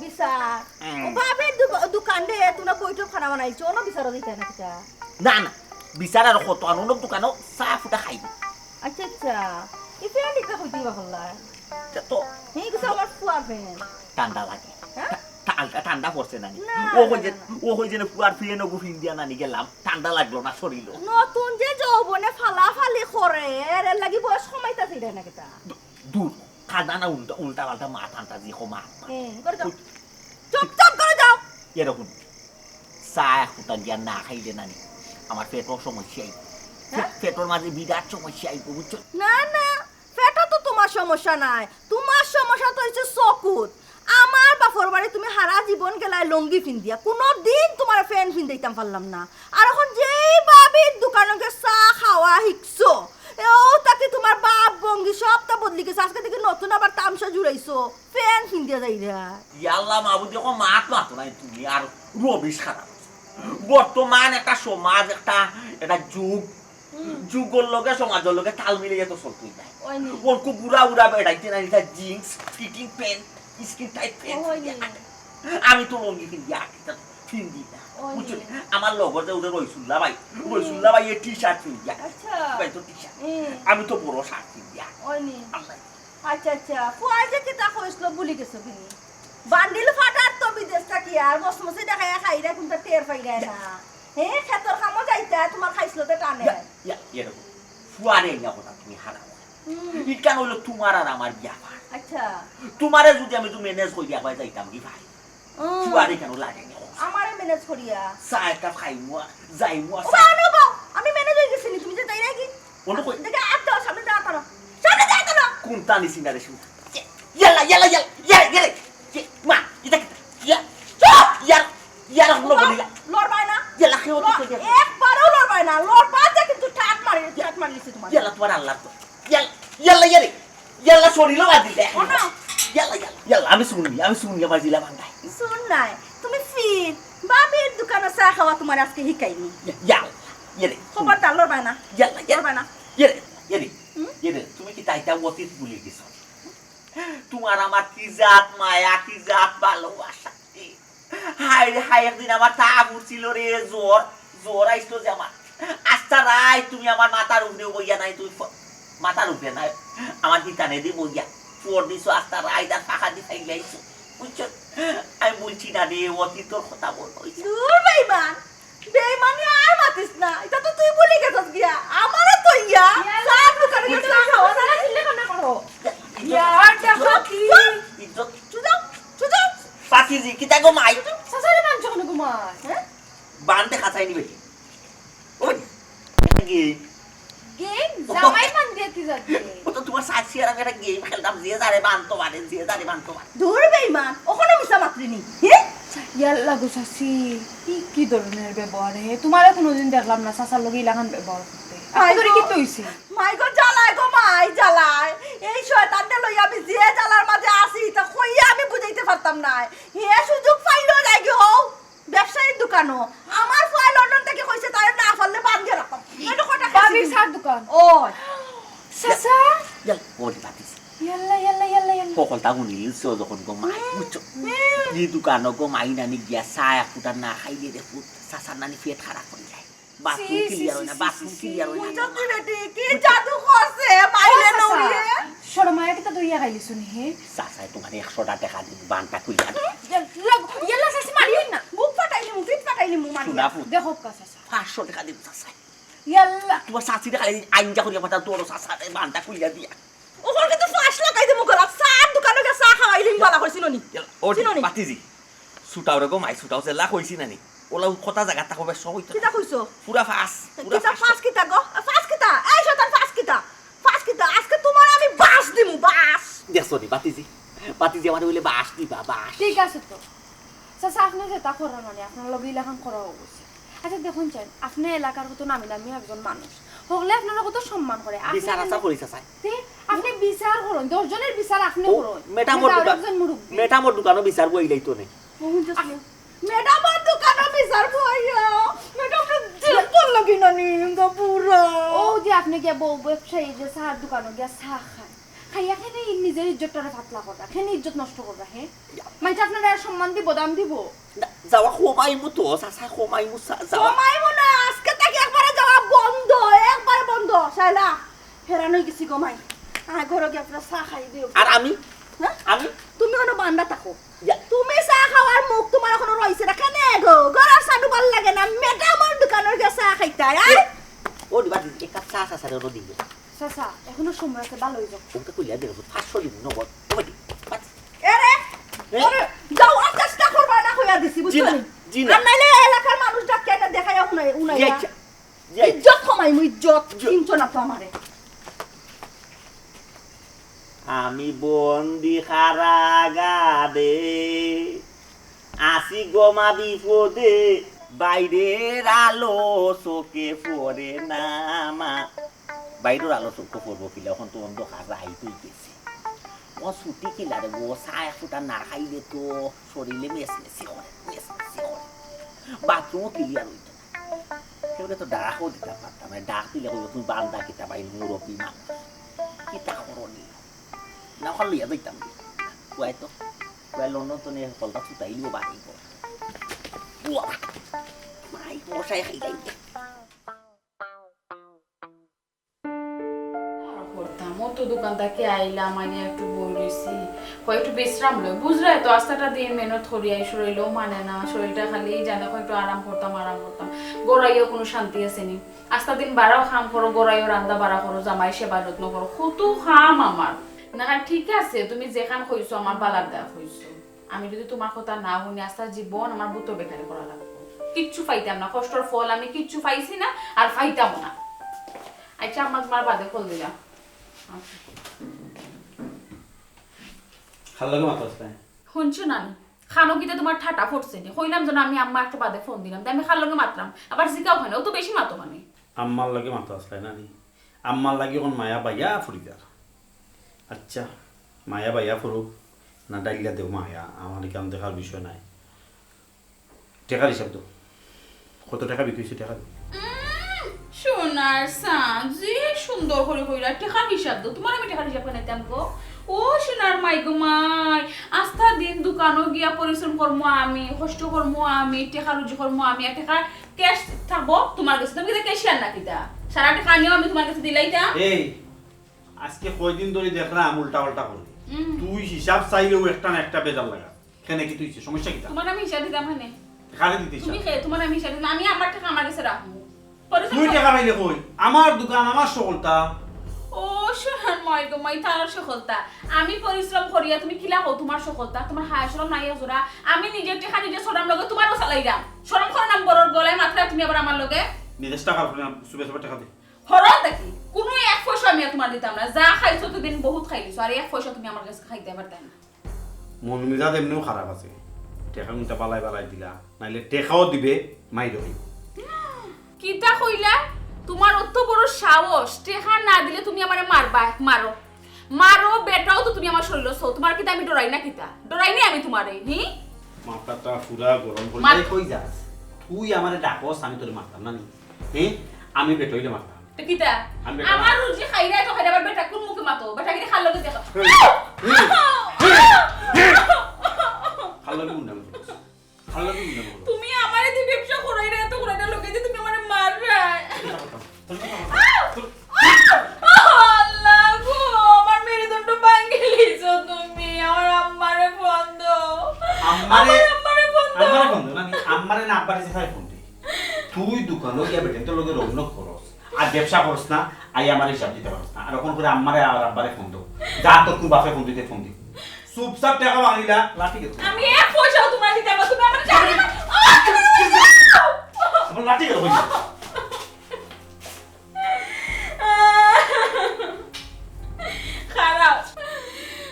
বিচার? হুম। ও বাবির দু-, দোকান দে, তোমরা বৈঠক খানা বানাইছো, অনো বিচারও দিতে না কিতা? না, না, বিচার আর কত আনো, অন্য দোকানো চা ফুটা খাইবি। আচ্ছা, আচ্ছা। এই ফেন দিকটা কইতে বা হল্লা? তা তো। এই কিছু আমার ফুয়া ফেন। ঠান্ডা লাগে। হ্যাঁ? ঠা-, ঠান্ডা, ঠান্ডা পড়ছে নানি? না, ও না, কই যে, না, না। ও কই যে ফুয়ার ফেন ওগু ফিন দিয়া নানি গেলাম, ঠান্ডা লাগলো না শরীরও। নতুন যে যৌবনে ফালাফালি করে, এর লাগি বয়স কমাইতাছি রে না কিতা? দূ-, দূর, খাদা না উল্টা, উল্টা পাল্টা মাত আনতা যে কো মাত। হুম, করে যাও। চুপ, চুপ করে যাও। এরকম চা এক ফুটা গিয়া না খাইলে নানি, আমার পেটর সমস্যা অইবো। হ্যাঁ? পেটর মাঝে বিরাট সমস্যা অইবো, বুঝছো? না, না, পেটো তো তোমার সমস্যা নাই, তোমার সমস্যা তো অইছে চকুত। আমার বাপর বাড়ি তুমি হারা জীবন গেলায় লুঙ্গি ফিন্দিয়া, কুনো দিন তোমার ফেন ফিন্দাইতাম পারলাম না। আর অখন যেই বাবির দোকানো গিয়া চা খাওয়া হিকছো, এও তাকি তোমার ভাব ভঙ্গি সবতা বদলি গেছে। আজকে দেখি নতুন আবার তামশা জুড়াইছো, ফেন ফিন্দিয়া যাইরা। ইয়াল্লা মাবুদ, দেখো মাত মাতো নাই তুমি, আর রবিশ খারাপ। বর্তমান একটা সমাজ, একটা, একটা যুগ, হুম। যুগর লগে সমাজর লগে তাল মিলাইয়া তো চলতই নায়। ওই নি। ওরকু বুড়া উড়া বেড়াইতে না, এটা jeans, fitting pant, skin tight pant. ওই নি। আমি তো লুঙ্গি ফিন্দি আর কিতা ফিন্দি না। ওই নি। বুঝছো নি? আমার লগর যে ওটা রইসুল্লাহ ভাই, হুম। রইসুল্লাহ ভাই এই টি শার্ট ফিন্দিয়া। আচ্ছা। ভাই তো টি শার্ট। হুম। আমি তো বড় শার্ট ফিন্দিয়া। ওই নি। আল্লাহ। আচ্ছা, আচ্ছা। ফুয়ায় যে কিতা কইছিল ভুলি গেছো কিনি? বান্ডিল ফাটার তো বিদেশ থাকি আর মসমসি দেখাইয়া খাইরা কুনতা টের পাইরা না। হে, খেতর কামো যাইতা, তোমার খাইছলতে টানে। ইয়া, ইয়া, ইয়া দেখো, ফুয়ারে ইয়া কথা তুমি হারাও। হুম। ইখান অইলো তোমার আর আমার ব্যাপার। আচ্ছা। তোমারে যদি আমি তো ম্যানেজ করি একবার যাইতাম কি ভাই? হুম। ফুয়ারে কেন লাগে নি? আমারে ম্যানেজ করিয়া। চা এক কাপ খাইমু, যাইমু, ও চা। বাবা, ও বাবা, আমি ম্যানেজ অই গেছি নি, তুমি যে যাই নাকি? অন্য কই? দেখে, আর তো সামনে যা তারা। সামনে যা তারা। কোনটা নিছি না রে শুন? ইয়াল্লা, ইয়াল্লা, ইয়াল্লা, ইয়াল্লা, ইয়াল্লা। ইয়ে, মা, এটা কি? ইয়া, চুপ! ইয়ার, ইয়ার হলো বলি। লড়বায় না। ইয়াল্লা, কেউ তো লড়-, কই যাবে? একবারও লড়বায় না। লড়বা যে কিন্তু টাট মারি, টাট মারি দিছি তোমার। ইয়াল্লা, তোমার আল্লাহ তো। ইয়াল-, ইয়াল্লা, ইয়ারে। ইয়াল্লা, শরীরও বাজিলে। ও না। ইয়াল্লা, ইয়াল্লা, ইয়াল্লা, আমি শুনি, আমি শুনি, আমার জিলা ভাঙ্গায়। শুন নাই, তুমি ফির বাবির দোকানো চা খাওয়া তোমার আজকে হিকাইনি। ইয়া-, ইয়াল্লা, ইয়ারে। খবরদার, লড়বায় না। ইয়াল্লা, ইয়াল্লা। লড়বায় না। ইয়ারে, ইয়ারে, হুম? ইয়ারে, তুমি কি তাইতা অতীত ভুলি গেছো? তোমার আমার কি জাত মায়া, কি জাত ভালোবাসা। হায় রে হায়, একদিন আমার তাপ উঠছিল রে, জ্বর, জ্বর আইছিল যে আমার। আস্তা রাইত তুমি আমার মাথার উপরে বইয়া নাই, তুমি ফ-, মাথার উপরে নাই, আমার হিতানে দি বইয়া ফোর দিছো, আস্তা রাইত আর ফাঁকা দি ফাইলে আইছো, বুঝছো? আমি বলছি না রে, অতীতর কথা বলো। দূর বেইমান, বেইমানি আর মাতিস না, এটা তো তুই ভুলি গেছস গিয়া। আমারে তো ইয়া, ইয়াল্লা, চা দোকানে গেছে, ইজ্জত, চা খাওয়া না। চিল্লা কেন করো? ইজ্জত, ইয়ার, দেখো কি? ইজ্জত। চুদাও, চুদাও। পাতিজি, কিতা গো মাই? চাচারে মানছো কেন গো মাই? হ্যাঁ? বান দেখা চাইনি বেটি। ওই, এটা কি? গেম? জামাই মান দিয়ে কি যাবে? ও তো তোমার চাচি আর আমি একটা গেম খেলতাম, যে যারে বানতো পারে, যে যারে বানতো পারে। দূর বেইমান, ওখানে মিছা মাতলি নি। হে? ইয়াল্লা গো চাচি, কি, কি ধরনের ব্যবহার হে? তোমারে কোনোদিন দেখলাম না চাচার লগে ইলাখান ব্যবহার করতে। মাই আপনি ধরে গো, কি তো হইছে? মাই গো, জ্বালায় গো মাই, জ্বালায়। এই শয়তানটা লইয়া আমি যে জ্বালার মাঝে আছি, তা কইয়া আমি বুঝাইতে পারতাম না। হে সুযোগ পাইলো যাই গো, ব্যবসায়ীর দোকানো। আমার ফুয়ায় লন্ডন থাকি কইছে, তারে না পারলে বান্ধিয়া রাখতাম। নাইলে কটা খাসি ভাবির দিন। চার দোকান। ও। চাচা? ইয়াল, ওরে বাতিস। ইয়াল্লা, ইয়াল্লা, ইয়াল্লা, ইয়াল্লা। হকলতা হুনিলিছো যখন গো মাই, বুঝছো? হুম। ই দোকানো গো মাই নানি গিয়া চা এক ফুটা না খাইলে রে পুত, চাচার নানি পেট খারাপ অই যায়। বাথরুম ছি, ছি, ক্লিয়ার অয় না, ছি, ছি, বাথরুম ছি, ক্লিয়ার অয় না। ছি। বুঝছো রে বেটি, কি জাদু করছে, মাইলে ও চাচা, নড়িয়ে। শরমায় কিতা দইয়া খাইলিছো নি হে? চাচায় তোমারে একশোটা টেকা দিমু, বানটা খুলিয়া দিও। ইয়াল্লা, ইয়াল্লা, চাচি মারিও না। বুক ফাটাইলিমু, পিঠ ফাটাইলিমু, মারিয়া। শোনা পুত। দেখো কা চাচা। পাঁচশো টেকা দিমু চাচায়। ইয়াল্লা। তোমার চাচিরে খালি আইঞ্জা করিয়া পাঠাও, তোর চাচারে বানটা খুলিয়া দিয়া। ওখানে কিন্তু ফাঁস লাগাই দিমু গলাত। চার দোকানো গিয়া চা খাওয়াইলিম বালা করছিল নি। ইয়াল্লা, ও চিনো নি? বাতিজি। ছুটাও রে গো মাই, ছুটাও, যেলা কইছি না নি। ওলা কথা জাগাত থাকো, বেশ সময় তো। কিতা কইছো? পুরা ফাঁস, পুরা কিতা ফাঁস। ফাঁস কিতা গো? ফাঁস কিতা? এই শয়তান, ফাঁস কিতা? ফাঁস কিতা? আজকে তোমার আমি বাঁশ দিমু, বাঁশ। দেখছো নি, বাতিজি? বাতিজি আমারে বলে বাঁশ দিবা, বাঁশ। ঠিক আছে তো। চাচা, আপনে যেতা করার মানে আপনার লগে ইলাখান করা অইছে। আচ্ছা দেখইন চাইন, আপনে এলাকার কত নামি দামি একজন মানুষ, হকলে আপনারে কত সম্মান করে। আপনে বিচার আশা করি চাচাই। তে আপনে বিচার করইন, দশ জনের বিচার আপনে ও, করইন। ম্যাডামর আপনে তো আরো দোকান, একজন মুরব্বি। ম্যাডামর দোকানও বিচার বইলাই তো নে। ম্যাডামর দোকানো বিচার বইয়া, ম্যাডাম দিল তো লাগি না নি, ইন্দা পুরা। ও যে আপনে গিয়া বউ ব্যবসায়ী যে চার দোকানো গিয়া চা খায়, খাইয়া কেনে নিজের ইজ্জতটারে পাতলা কররা, কেনে ইজ্জত নষ্ট কররা, হে? মাইনষে আপনারে আর সম্মান দিব, দাম দিব? না, যাওয়া কমাইমু তো, চাচা কমাইমু, চা-, যাওয়া। কমাইমু না, আজকে থাকি একবারে যাওয়া বন্ধ, একবারে বন্ধ। শাইলা, হেরান অই গেছি গো মাই। আয় ঘরো গিয়া পুরা চা খাই দিও। আর আমি? হ্যাঁ? আমি? তুমি অনো বান্দা থাকো। ইয়া। তুমি চা খাওয়ার মুখ তোমার অখনো রইছে না। কেনে গো? ঘরর চা ডুবার লাগে না। ম্যাডামর দোকানর গিয়া চা খাইতায়, আয়। ও দিবা, এক কাপ চা চাচারে অনো দিবে। চাচা, এখনো সময় আছে, ভালা অই যাও। ওটা কইলে দেবো, পাঁচশো দিবো, নগদ। ও বেটি, পাঁচ-, এরে, এ? ওরে, যাওয়ার চেষ্টা করবা না কইয়া দিছি, বুঝছো জি না, নি? জি না। আর নাইলে এলাকার মানুষ ডাকিয়া না দেখাইয়া হুনাই, হুনাই জি না। আচ্ছা, জি আচ্ছা। ইজ্জত কমাইমু, ইজ্জত। জি। চিনছো না তো আমারে। আমি বন্দি কারাগারে, আছি গো মা বিপদে, বাইরের আলো চোখে পড়ে না মা। বাইরের আলো চোখে পড়বো কিলা, অখন তো অন্ধকার রাইত অই গেছে। ও ছুটি কিলা রে গো, চা এক ফুটা না খাইলে তো শরীরে মেসমেসি করে, মেসমেসি করে। বাথরুমও ক্লিয়ার অইতো না। কেউরে তো ডাকও দিতাম পারতাম না, ডাক দিলে কইবো, "তুমি বান্দা কিতা ভাই, মুরব্বি মানুষ। কিতা করো নি?" না অখন লইয়া যাইতাম। কয় তো, কয় লন্ডন তো নিয়ে কলটা ছুটাইলিও বাড়ি গো। ও, মাই মশাই খাইলাই। আর করতাম, অত দোকান থাকি আইলাম, আইয়া একটু বই রইছি, কয় একটু বিশ্রাম লই। বুঝরায় তো, আস্তাটা দিন মেহনত করি আই, শরীলও মানে না, শরীলটা খালি জানে কয় একটু আরাম করতাম, আরাম করতাম। ঘরো আইয়াও কুনু শান্তি আছে নি? আস্তা দিন বারাও কাম করো, ঘরো আইয়াও রান্দা বাড়া করো, জামাইর সেবা যত্ন করো, কত কাম আমার। না, না, ঠিক আছে, তুমি যেখান কইছো আমার ভালার দায় কইছো। আমি যদি তুমার কথা না হুনি, আস্তা জীবন আমার বুতো বেকারি করা লাগবো। কিচ্ছু পাইতাম না, কষ্টর ফল আমি কিচ্ছু পাইছি না, আর পাইতামও না। আচ্ছা, আম্মা তুমার বাদে কল দিলাম। কার লগে মাতস না? হুনছো না নি? কানো কিতা তুমার ঠাটা পড়ছে নি? কইলাম যে না, আমি আম্মা একটু বাদে ফোন দিলাম, তে আমি কার লগে মাতরাম? আবার জিকাও কেনে, অত বেশি মাতো কেনে? আম্মার লগে মাতস না নি? আম্মার লাগি অখন মায়া বাইয়া ফুরি যার। আচ্ছা, মায়া বাইয়া ফুরুক, না ডাইল্লা দেও মায়া, আমার ইখান দেখার বিষয় নায়। টেকার হিসাব দেও। কত টেকা বিক্রি অইছে, টেকা দেও। উম, সোনার চান, যে সুন্দর করি কইরা, টেকার হিসাব দেও। তুমার আমি টেকার হিসাব বানাইতাম গো। ও সোনার মাই গো মাই, আস্তা দিন দোকানো গিয়া পরিশ্রম করমু আমি, কষ্ট করমু আমি, টেকা রুজি করমু আমি, আর টেকা ক্যাশ থাকবো তুমার গেছে। তুমি কিতা ক্যাশিয়ার না কিতা? সারা টেকা নিয়াও আমি তুমার গেছে দিলাইতাম। এই, আজকে কয়দিন ধরি দেখরাম উল্টা পাল্টা করে। উম। তুই হিসাব চাইলেও একটা না একটা বেজাল লাগা। কেনে কিতা অইছে? সমস্যা কিতা? তুমার আমি হিসাব দিতাম কেনে? কারে দিতে তুমি চাস? কে? তুমার আমি হিসাব দিতাম। আমি আমার টেকা আমার গেছে রাখমু। পরে তুই টেকা পাইলে কই? আমার দোকান, আমার সফলতা। ও সোনার মাই গো মাই, তার সফলতা। আমি পরিশ্রম করিয়া তুমি কিলা কও তুমার সফলতা? তুমার হায় শরম নাই জোড়া। আমি নিজের টেকা নিজে চড়াম লগে তুমারও চালাইরাম। শরম করো না, বড়র গলায় মাতরায় তুমি আবার আমার লগে। নিজের টাকার উপরে সুবে সুবে টেকা দে। হরো দেখি, কুনু এক পয়সা আমি আর তুমার দিতাম না। যা খাইছো অতদিন বহুত খাইলিছো, আর এক পয়সা তুমি আমার গেছে খাইতায় পারতায় না। মন মিজাজ এমনেও খারাপ আছে, টেকা কুনটা বালাই বালাই দিলা, নাইলে টেকাও দিবে, মাইরও খাইবো। কিতা কইলা? তুমার অত বড় সাহস, টেকা না দিলে তুমি আমারে মারবায়, মারো। মারো, বেটাও তো তুমি আমার শরীলো ছও, তুমার কিতা আমি ডরাই না কিতা? ডরাই নি আমি তুমারে, হি? মাথাটা পুরা গরম করে মার- এই কই যাস? তুই আমারে ডাকস, আমি তোরে মারতাম না নি? হে? আমি বেটা অইলে মারতাম। তো কিতা? আমি বেটা আমার না। রুজি খাইরায় তো খাইরায়, আবার বেটা কুন মুখে মাতো? বেটা কিতা কার লগে দেখা? কার লগে গুন্ডামি করস? কার লগে গুন্ডামি করস? তুমি আমারে দি ব্যবসা করাইরায়, এত করাইরায় লগে দি তুমি আমারে মাররায়। তোর কথা বল। আল্লাহ গো, আমার মেরুদণ্ড ভাঙি লিছো তুমি। আমার আম্মারে ফোন দাও। আম্মারে, আমার আম্মারে ফোন দাও। আম্মারে ফোন দে, না, আম্মারে না আব্বারে যেতায় ফোন দে। তুই দোকানো গিয়া বেটাইন্তর লগে রৌনক করস, আর ব্যবসা করস না, আই আমার হিসাব দিতে পারস না। আর অখন করে আম্মারে আর আব্বারে ফোন দে। যা তোর কুন বাপে ফোন দিতে ফোন দে। চুপচাপ টেকা ভাঙিলা, লাঠি গেছে। আমি এক পয়সাও তুমারে দিতাম না, তুমি লাঠি গেল কই? খারাপ।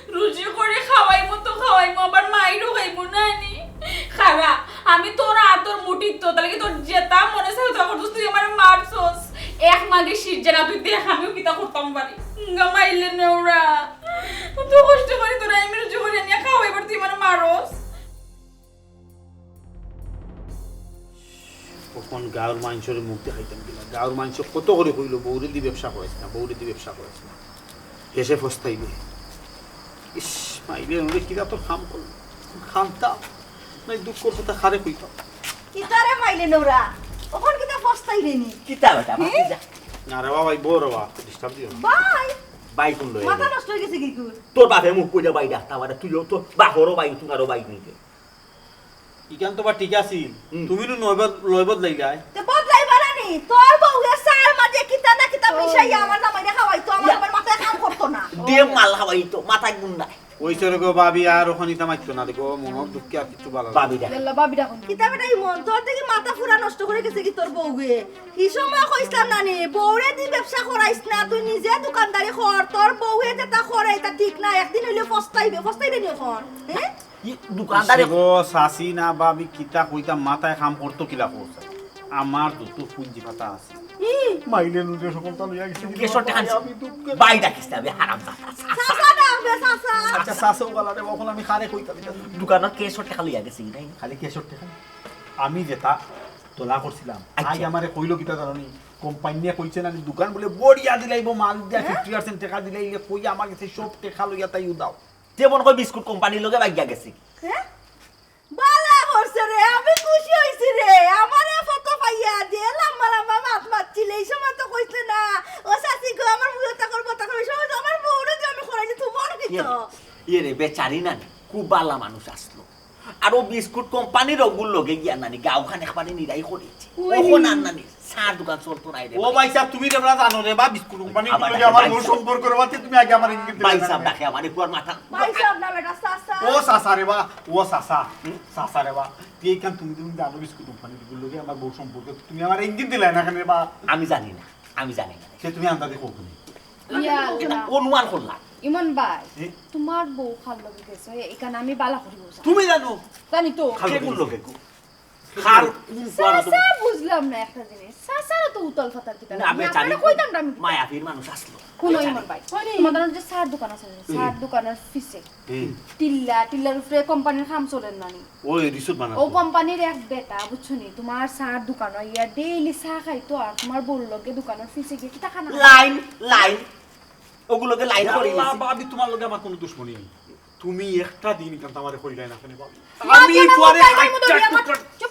রুজি করি খাওয়াইমু তো খাওয়াইমু, আবার মাইরও খাইমু না নি? খারাপ। আমি তোর আতর মুঠিত তো, তাইলে কি তোর যেতা মনে চায় ওতা করছস, তুই আমারে মারছস। এক মাগে সিট জানা তুই দেখ, আমিও কিতা করতাম পারি। গা মাইলে নেওরা। কত কষ্ট করি তোরা আমি রুজি করি আনিয়া খাওয়াইবার, তুই আমারে মারস। অখন গাঁওর মানষরে মুখ দেখাইতাম কিলা? গাঁওর মানষে কত করি কইলো, "বউরে দি ব্যবসা করাইস না, বউরে দি ব্যবসা করাইস না।" হেষে ফস্তাইবে। ইস, মাইলে ওরে কিতা তো কাম করলো। খান্তা, নাই দুঃখর কথা খারে কইতাম। কিতা রে মাইলে নেওরা? অখন কিতা ফস্তাইলে নি? কিতা বেটা, হে? বাকি যা। না রে বাবা, এই বউ রে বাবা, disturb দিও না। ভাই, ভাই কোন লয়ে মাথা গেল? নষ্ট অই গেছে কি কুর? তোর বাপে মুখ কইরা ভাই ডাকতা পারে, তুইও তো বাপরও ভাই, তুমারও ভাই নিতে। ইখান তো বা ঠিক আছিল। হুম। তুমি নু নয় বদ-, লয় বদলাইলায়। তে বদলাইবা না নি? তোর বউয়ে চার মাঝে কিতা না কিতা মিশাইয়া আমার জামাইরে খাওয়াইতো, আমার ইয়া। জামাইর মাথায় কাম করতো না। দিয়ে মাল খাওয়াইতো, মাথায় গুণ নাই। ওই সরে গো ভাবি, আর অখন ইতা মাতিও না দেখো, মনর দুঃখে আর কিচ্ছু ভালা লাগে না। ভাবি ডাক। ইয়াল্লা, ভাবি ডাকো। কিতা বেটা ইমন, তোর দেখি মাথা পুরা নষ্ট করি গেছে কি তোর বউয়ে? হি সময় কইছলাম না নি, বউরে দি ব্যবসা করাইস না, তুই নিজে দোকানদারি কর, তোর বউয়ে যেতা করে ইতা ঠিক না, একদিন অইলে ফস্তাইবে, ফস্তাইবে নি অখন, হে? ই দোকানদারে কিসে গো, চাচি না ভাবি, কিতা কইতাম, মাথায় কাম করতো কিলা কও? আমার যত পুঞ্জি পাতা আছে, ই। মাইলে নুরে সকলতা লইয়া গেছে। কেশর টেকা আনছে। আমি দুঃখে ভাই ডাকিস না, আমি হারাম দাদা। চাচা ডাকবে, চাচা। আচ্ছা, চাচাও গেলা রে, অখন আমি কারে কইতাম ইতা? দোকানর কেশর টেকা লইয়া গেছে কি নাই? খালি কেশর টেকা? আমি যেতা তোলা করছিলাম, আচ্ছা। আগে আমারে কইলো কিতা জানো নি? কোম্পানিয়ে কইছে না নি, দোকান বুলে বড়িয়া দিলাইবো, মাল দিয়া হ্যাঁ? Fifty percent টেকা দিলাইলে কই আমার গেছে সব টেকা লইয়া তাই উদাও। তে মনে কয় বিস্কুট কোম্পানির লগে ভাগিয়া গেছে। হ্যাঁ? বালা করছে রে, আমি খুশি অইছি রে। আমারে ফটো পাইয়া যে লাম্বা লাম্বা মাত মাতছিলে, এই সময় তো কইছে না, "ও চাচি গো, আমার মুখে তা করবো, তা করবো।" এই সময় তো আমার বউরে যে আমি করাইলি, তোমার কি ইয়ে, তো? ইয়ে রে, বেচারি না নি, খুব বালা মানুষ আসলো। আর ও বিস্কুট কোম্পানির ওগুর লগে গিয়া নানি গাঁওখান একবারে নিরাই করেছে। ওই। অখন আর নানি চার দোকান চলতো নাই রে ও ভাই। ভাই সাহেব, তুমি রে বা জানো রে বা, বিস্কুট কোম্পানি আবার লগে আমার ভাই বউর সাহেব। সম্পর্ক রে বা, তে তুমি আগে আমার ইঙ্গিত দিলে ভাই না সাহেব রে। ডাকে আমার একবার মাথা। ভাই সাহেব না বেটা, চাচা। ও চাচা রে বা, ও চাচা, হুম, চাচা রে বা। তুই এইখান তুমি, তুমি জানো বিস্কুট কোম্পানি লগে আমার বউর সম্পর্ক, তুমি আমার ইঙ্গিত দিলে না কেন রে বা? আমি জানি না, আমি জানি না। সে তুমি আন্দাজে কও তুমি। ইয়া এটা আল্লাহ। অনুমান করলাম। ইমন ভাই, এ? তোমার বউ কার লগে গেছে, এখানে আমি বালা করি বুঝা। তুমি জানো? জানি তো। কার লগে গেছে? কার কোন চাচা, বুঝলাম না একটা জিনিস। চাচারও তো উতল ফাতার কিতা না, লাগে। আমি জানি। কইতাম না আমি। মায়াবীর মানুষ আসলো। হুনো ইমন ভাই, তোমাদের যে চার দোকান আছে, হুম। চার দোকানের পিছে হুম। টিল্লা, টিল্লার উপরে কোম্পানির কাম চলের না নি? ওই রিসোর্ট বানাতো। ও কোম্পানির এক বেটা, বুঝছো নি? তোমার চার দোকান ইয়া ডেইলি চা খাইতো, আর তোমার বউর লগে দোকানের পিছে গিয়া কিতা খানা খাইতো? Line, line. ওগুর লগে লাইন করি আল্লাহ, গেছি। ভাবি, তোমার লগে আমার কোনো দুশমনি নাই। তুমি একটা দিন ইখান আমারে কইলাই না কেনে, ভাবি? মাতিও না, পরে মন খাই, মন খাই, মন খাই, টুকরা। চুপ,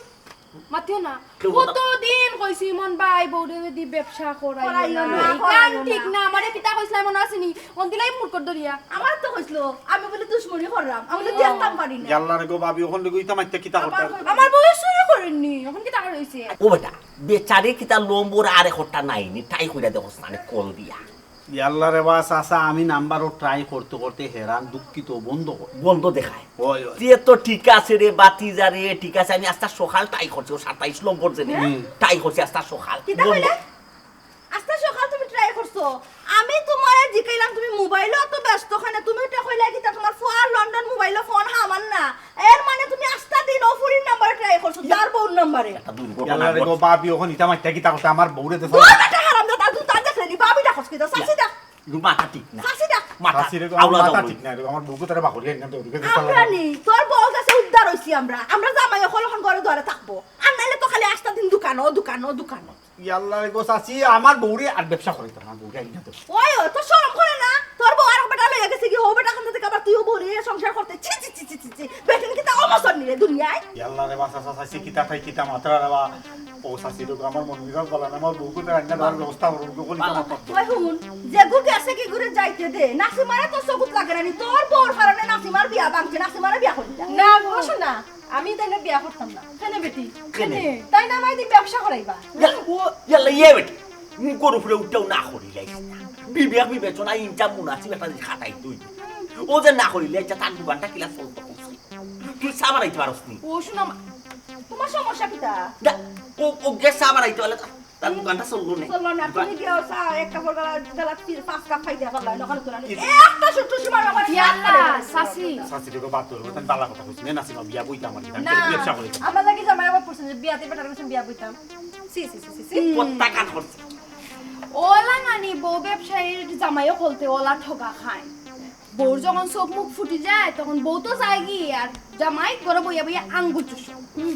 মাতিও না। কেউ কথা কতদিন কইছি, ইমন ভাই, বউরে দি ব্যবসা করাইও করাইও না। না, ইখান করাইও ঠিক না। না। আমারে কিতা কইছলা, মনে আছে নি? অন দিলাই মুরকর দরিয়া। আমার তো কইছিল, আমি বুলে দুশমনি করলাম, আমি বুলে ও। দেখতাম পারি না। ইয়াল্লা রে গো, ভাবি, অখন লগে ইতা মাইতে কিতা করতে? আমার বউয়ে চুরি করের নি, অখন কিতা করি অইছে? ও বেটা, বেচারি কিতা লম্বর আর একটা নাই নি, তাই কইরা দেখোস না, কল দিয়া। ইয়াল্লা রে বা চাচা, আমি নাম্বারও ট্রাই করতে করতে হেরান দুঃখিত বন্ধ কর। বন্ধ দেখায়। ওই, ওই। তে তো ঠিক আছে রে, বাতিজা রে, ঠিক আছে, আমি আস্তা সকাল ট্রাই করছি, ও সাতাইশ নম্বর যে নে, হুম। ট্রাই করছি আস্তা সকাল। কিতা বন্ধ। কইলে? আস্তা সকাল তুমি ট্রাই করছো? আমি তোমারে জিকাইলাম, তুমি মোবাইলো তো ব্যস্ত কেনে, তুমি ওটা কইলে কিতা তোমার ফুয়ার লন্ডন মোবাইলো ফোন হামার না? এর মানে তুমি আস্তা দিন ও ফুরির নাম্বারে ট্রাই করছো, তার বউর নাম্বারে। একটা দুর্ঘটনা ইয়াল্লা রে গো, ঘটছে। ভাবি, অখন ইতা মাইতে কিতা করতে? আমার বউরে দে। বউ বেটা হারামজাদা, তুই তার দেখলে নি, ভাবি ডাকস কিতা? চাচি ডাক। ইগু মাথা ঠিক না। চাচি ডাক। মাথা চাচি রে গো, আমার আউলা মাথা দাউলি। ঠিক না রে, আমার বউকে তারা বাহরি আইনা দে, ওদিকে দে, আমরা চালা। নি, তোর বউ গেছে উদ্ধার অইছি আমরা। আমরা জামাই অকল অখন ঘরে দুয়ারে থাকবো। আর নাইলে তো খালি আস্তা দিন দোকানো, দোকানো, দোকানো। ইয়াল্লা রে গো চাচি, আমার বউরে আর ব্যবসা করাইতাম না, বউরে আইনা দে। ওই, ওই, তোর শরম করে না? তোর বউ আর বেটা লইয়া গেছে কি, হউ বেটা কান্দ থেকে আবার তুইও বউরে সংসার করতে। ছি, ছি, ছি, ছি, ছি, ছি। বেটিন কিতা অবসর নিলে দুনিয়ায়? ইয়াল্লা রে বা চাচা, চাচি কিতা থাই কিতা মাতরা রে বা। ও চাচি রে গো, আমার মন মেজাজ ভালা না, আমার বউকে তো রান্না দেওয়ার ব্যবস্থা করো, বউকে কলি কামাত করো। ওই হুন, যেগু গেছে কি করে যাইতে দে, নাসিমারে তো চকুত লাগে না নি, তোর বউর কারণে নাসিমার বিয়া ভাঙছে, নাসিমারে বিয়া করি দে। না গো, শোনা, আমি তাইলে বিয়া করতাম না। কেনে বেটি? কেনে? তাই না আমায় দি ব্যবসা করাইবা? ইয়া, ও ইয়াল্লা, ইয়ে বেটি, মুখর উপরে উঠাও না করি লাইস না। বিবেক বিবেচনা ইনটা মুনাসিব একটা জিনিস খাটাই তুই। ও যে না করিলে, আচ্ছা, তার দোকানটা কিলা চলতো কইছি? তুই চা বানাইতে পারস নি? ও, শোনো, মা, তোমার সমস্যা কিতা? দা-, ও, ও গ্যাস আবার আইতে হলে তার দোকানটা চললো না। চললো না, তুমি গিয়ে চা এক কাপড় গালা, গালা তিন পাঁচ কাপ খাই দিয়া পারলা, দোকান তোলা নেই। একটা সুট্টু সীমার আমার ইয়াল্লা, চাচি। চাচি, তোকে বাদ দেবো, তাই বালা কথা কইছি, না, নাসিমা, বিয়া বইতাম আর কি, আমি না, ব্যবসা করি। আমার লাগি জামাই আবার পড়ছে যে বিয়াতে বেটার কাছে বিয়া বইতাম। সি, সি, সি, সি, সি। হুম। কত্তা কান করছে। ওলা নানি বউ ব্যবসায়ীর জামাইও বলতে ওলা ঠগা খায়। বউর যখন চোখ মুখ ফুটি যায়, তখন বউ তো যায়গি, আর জামাই ঘরে বইয়া বইয়া আঙ্গুল চুষে। হুম।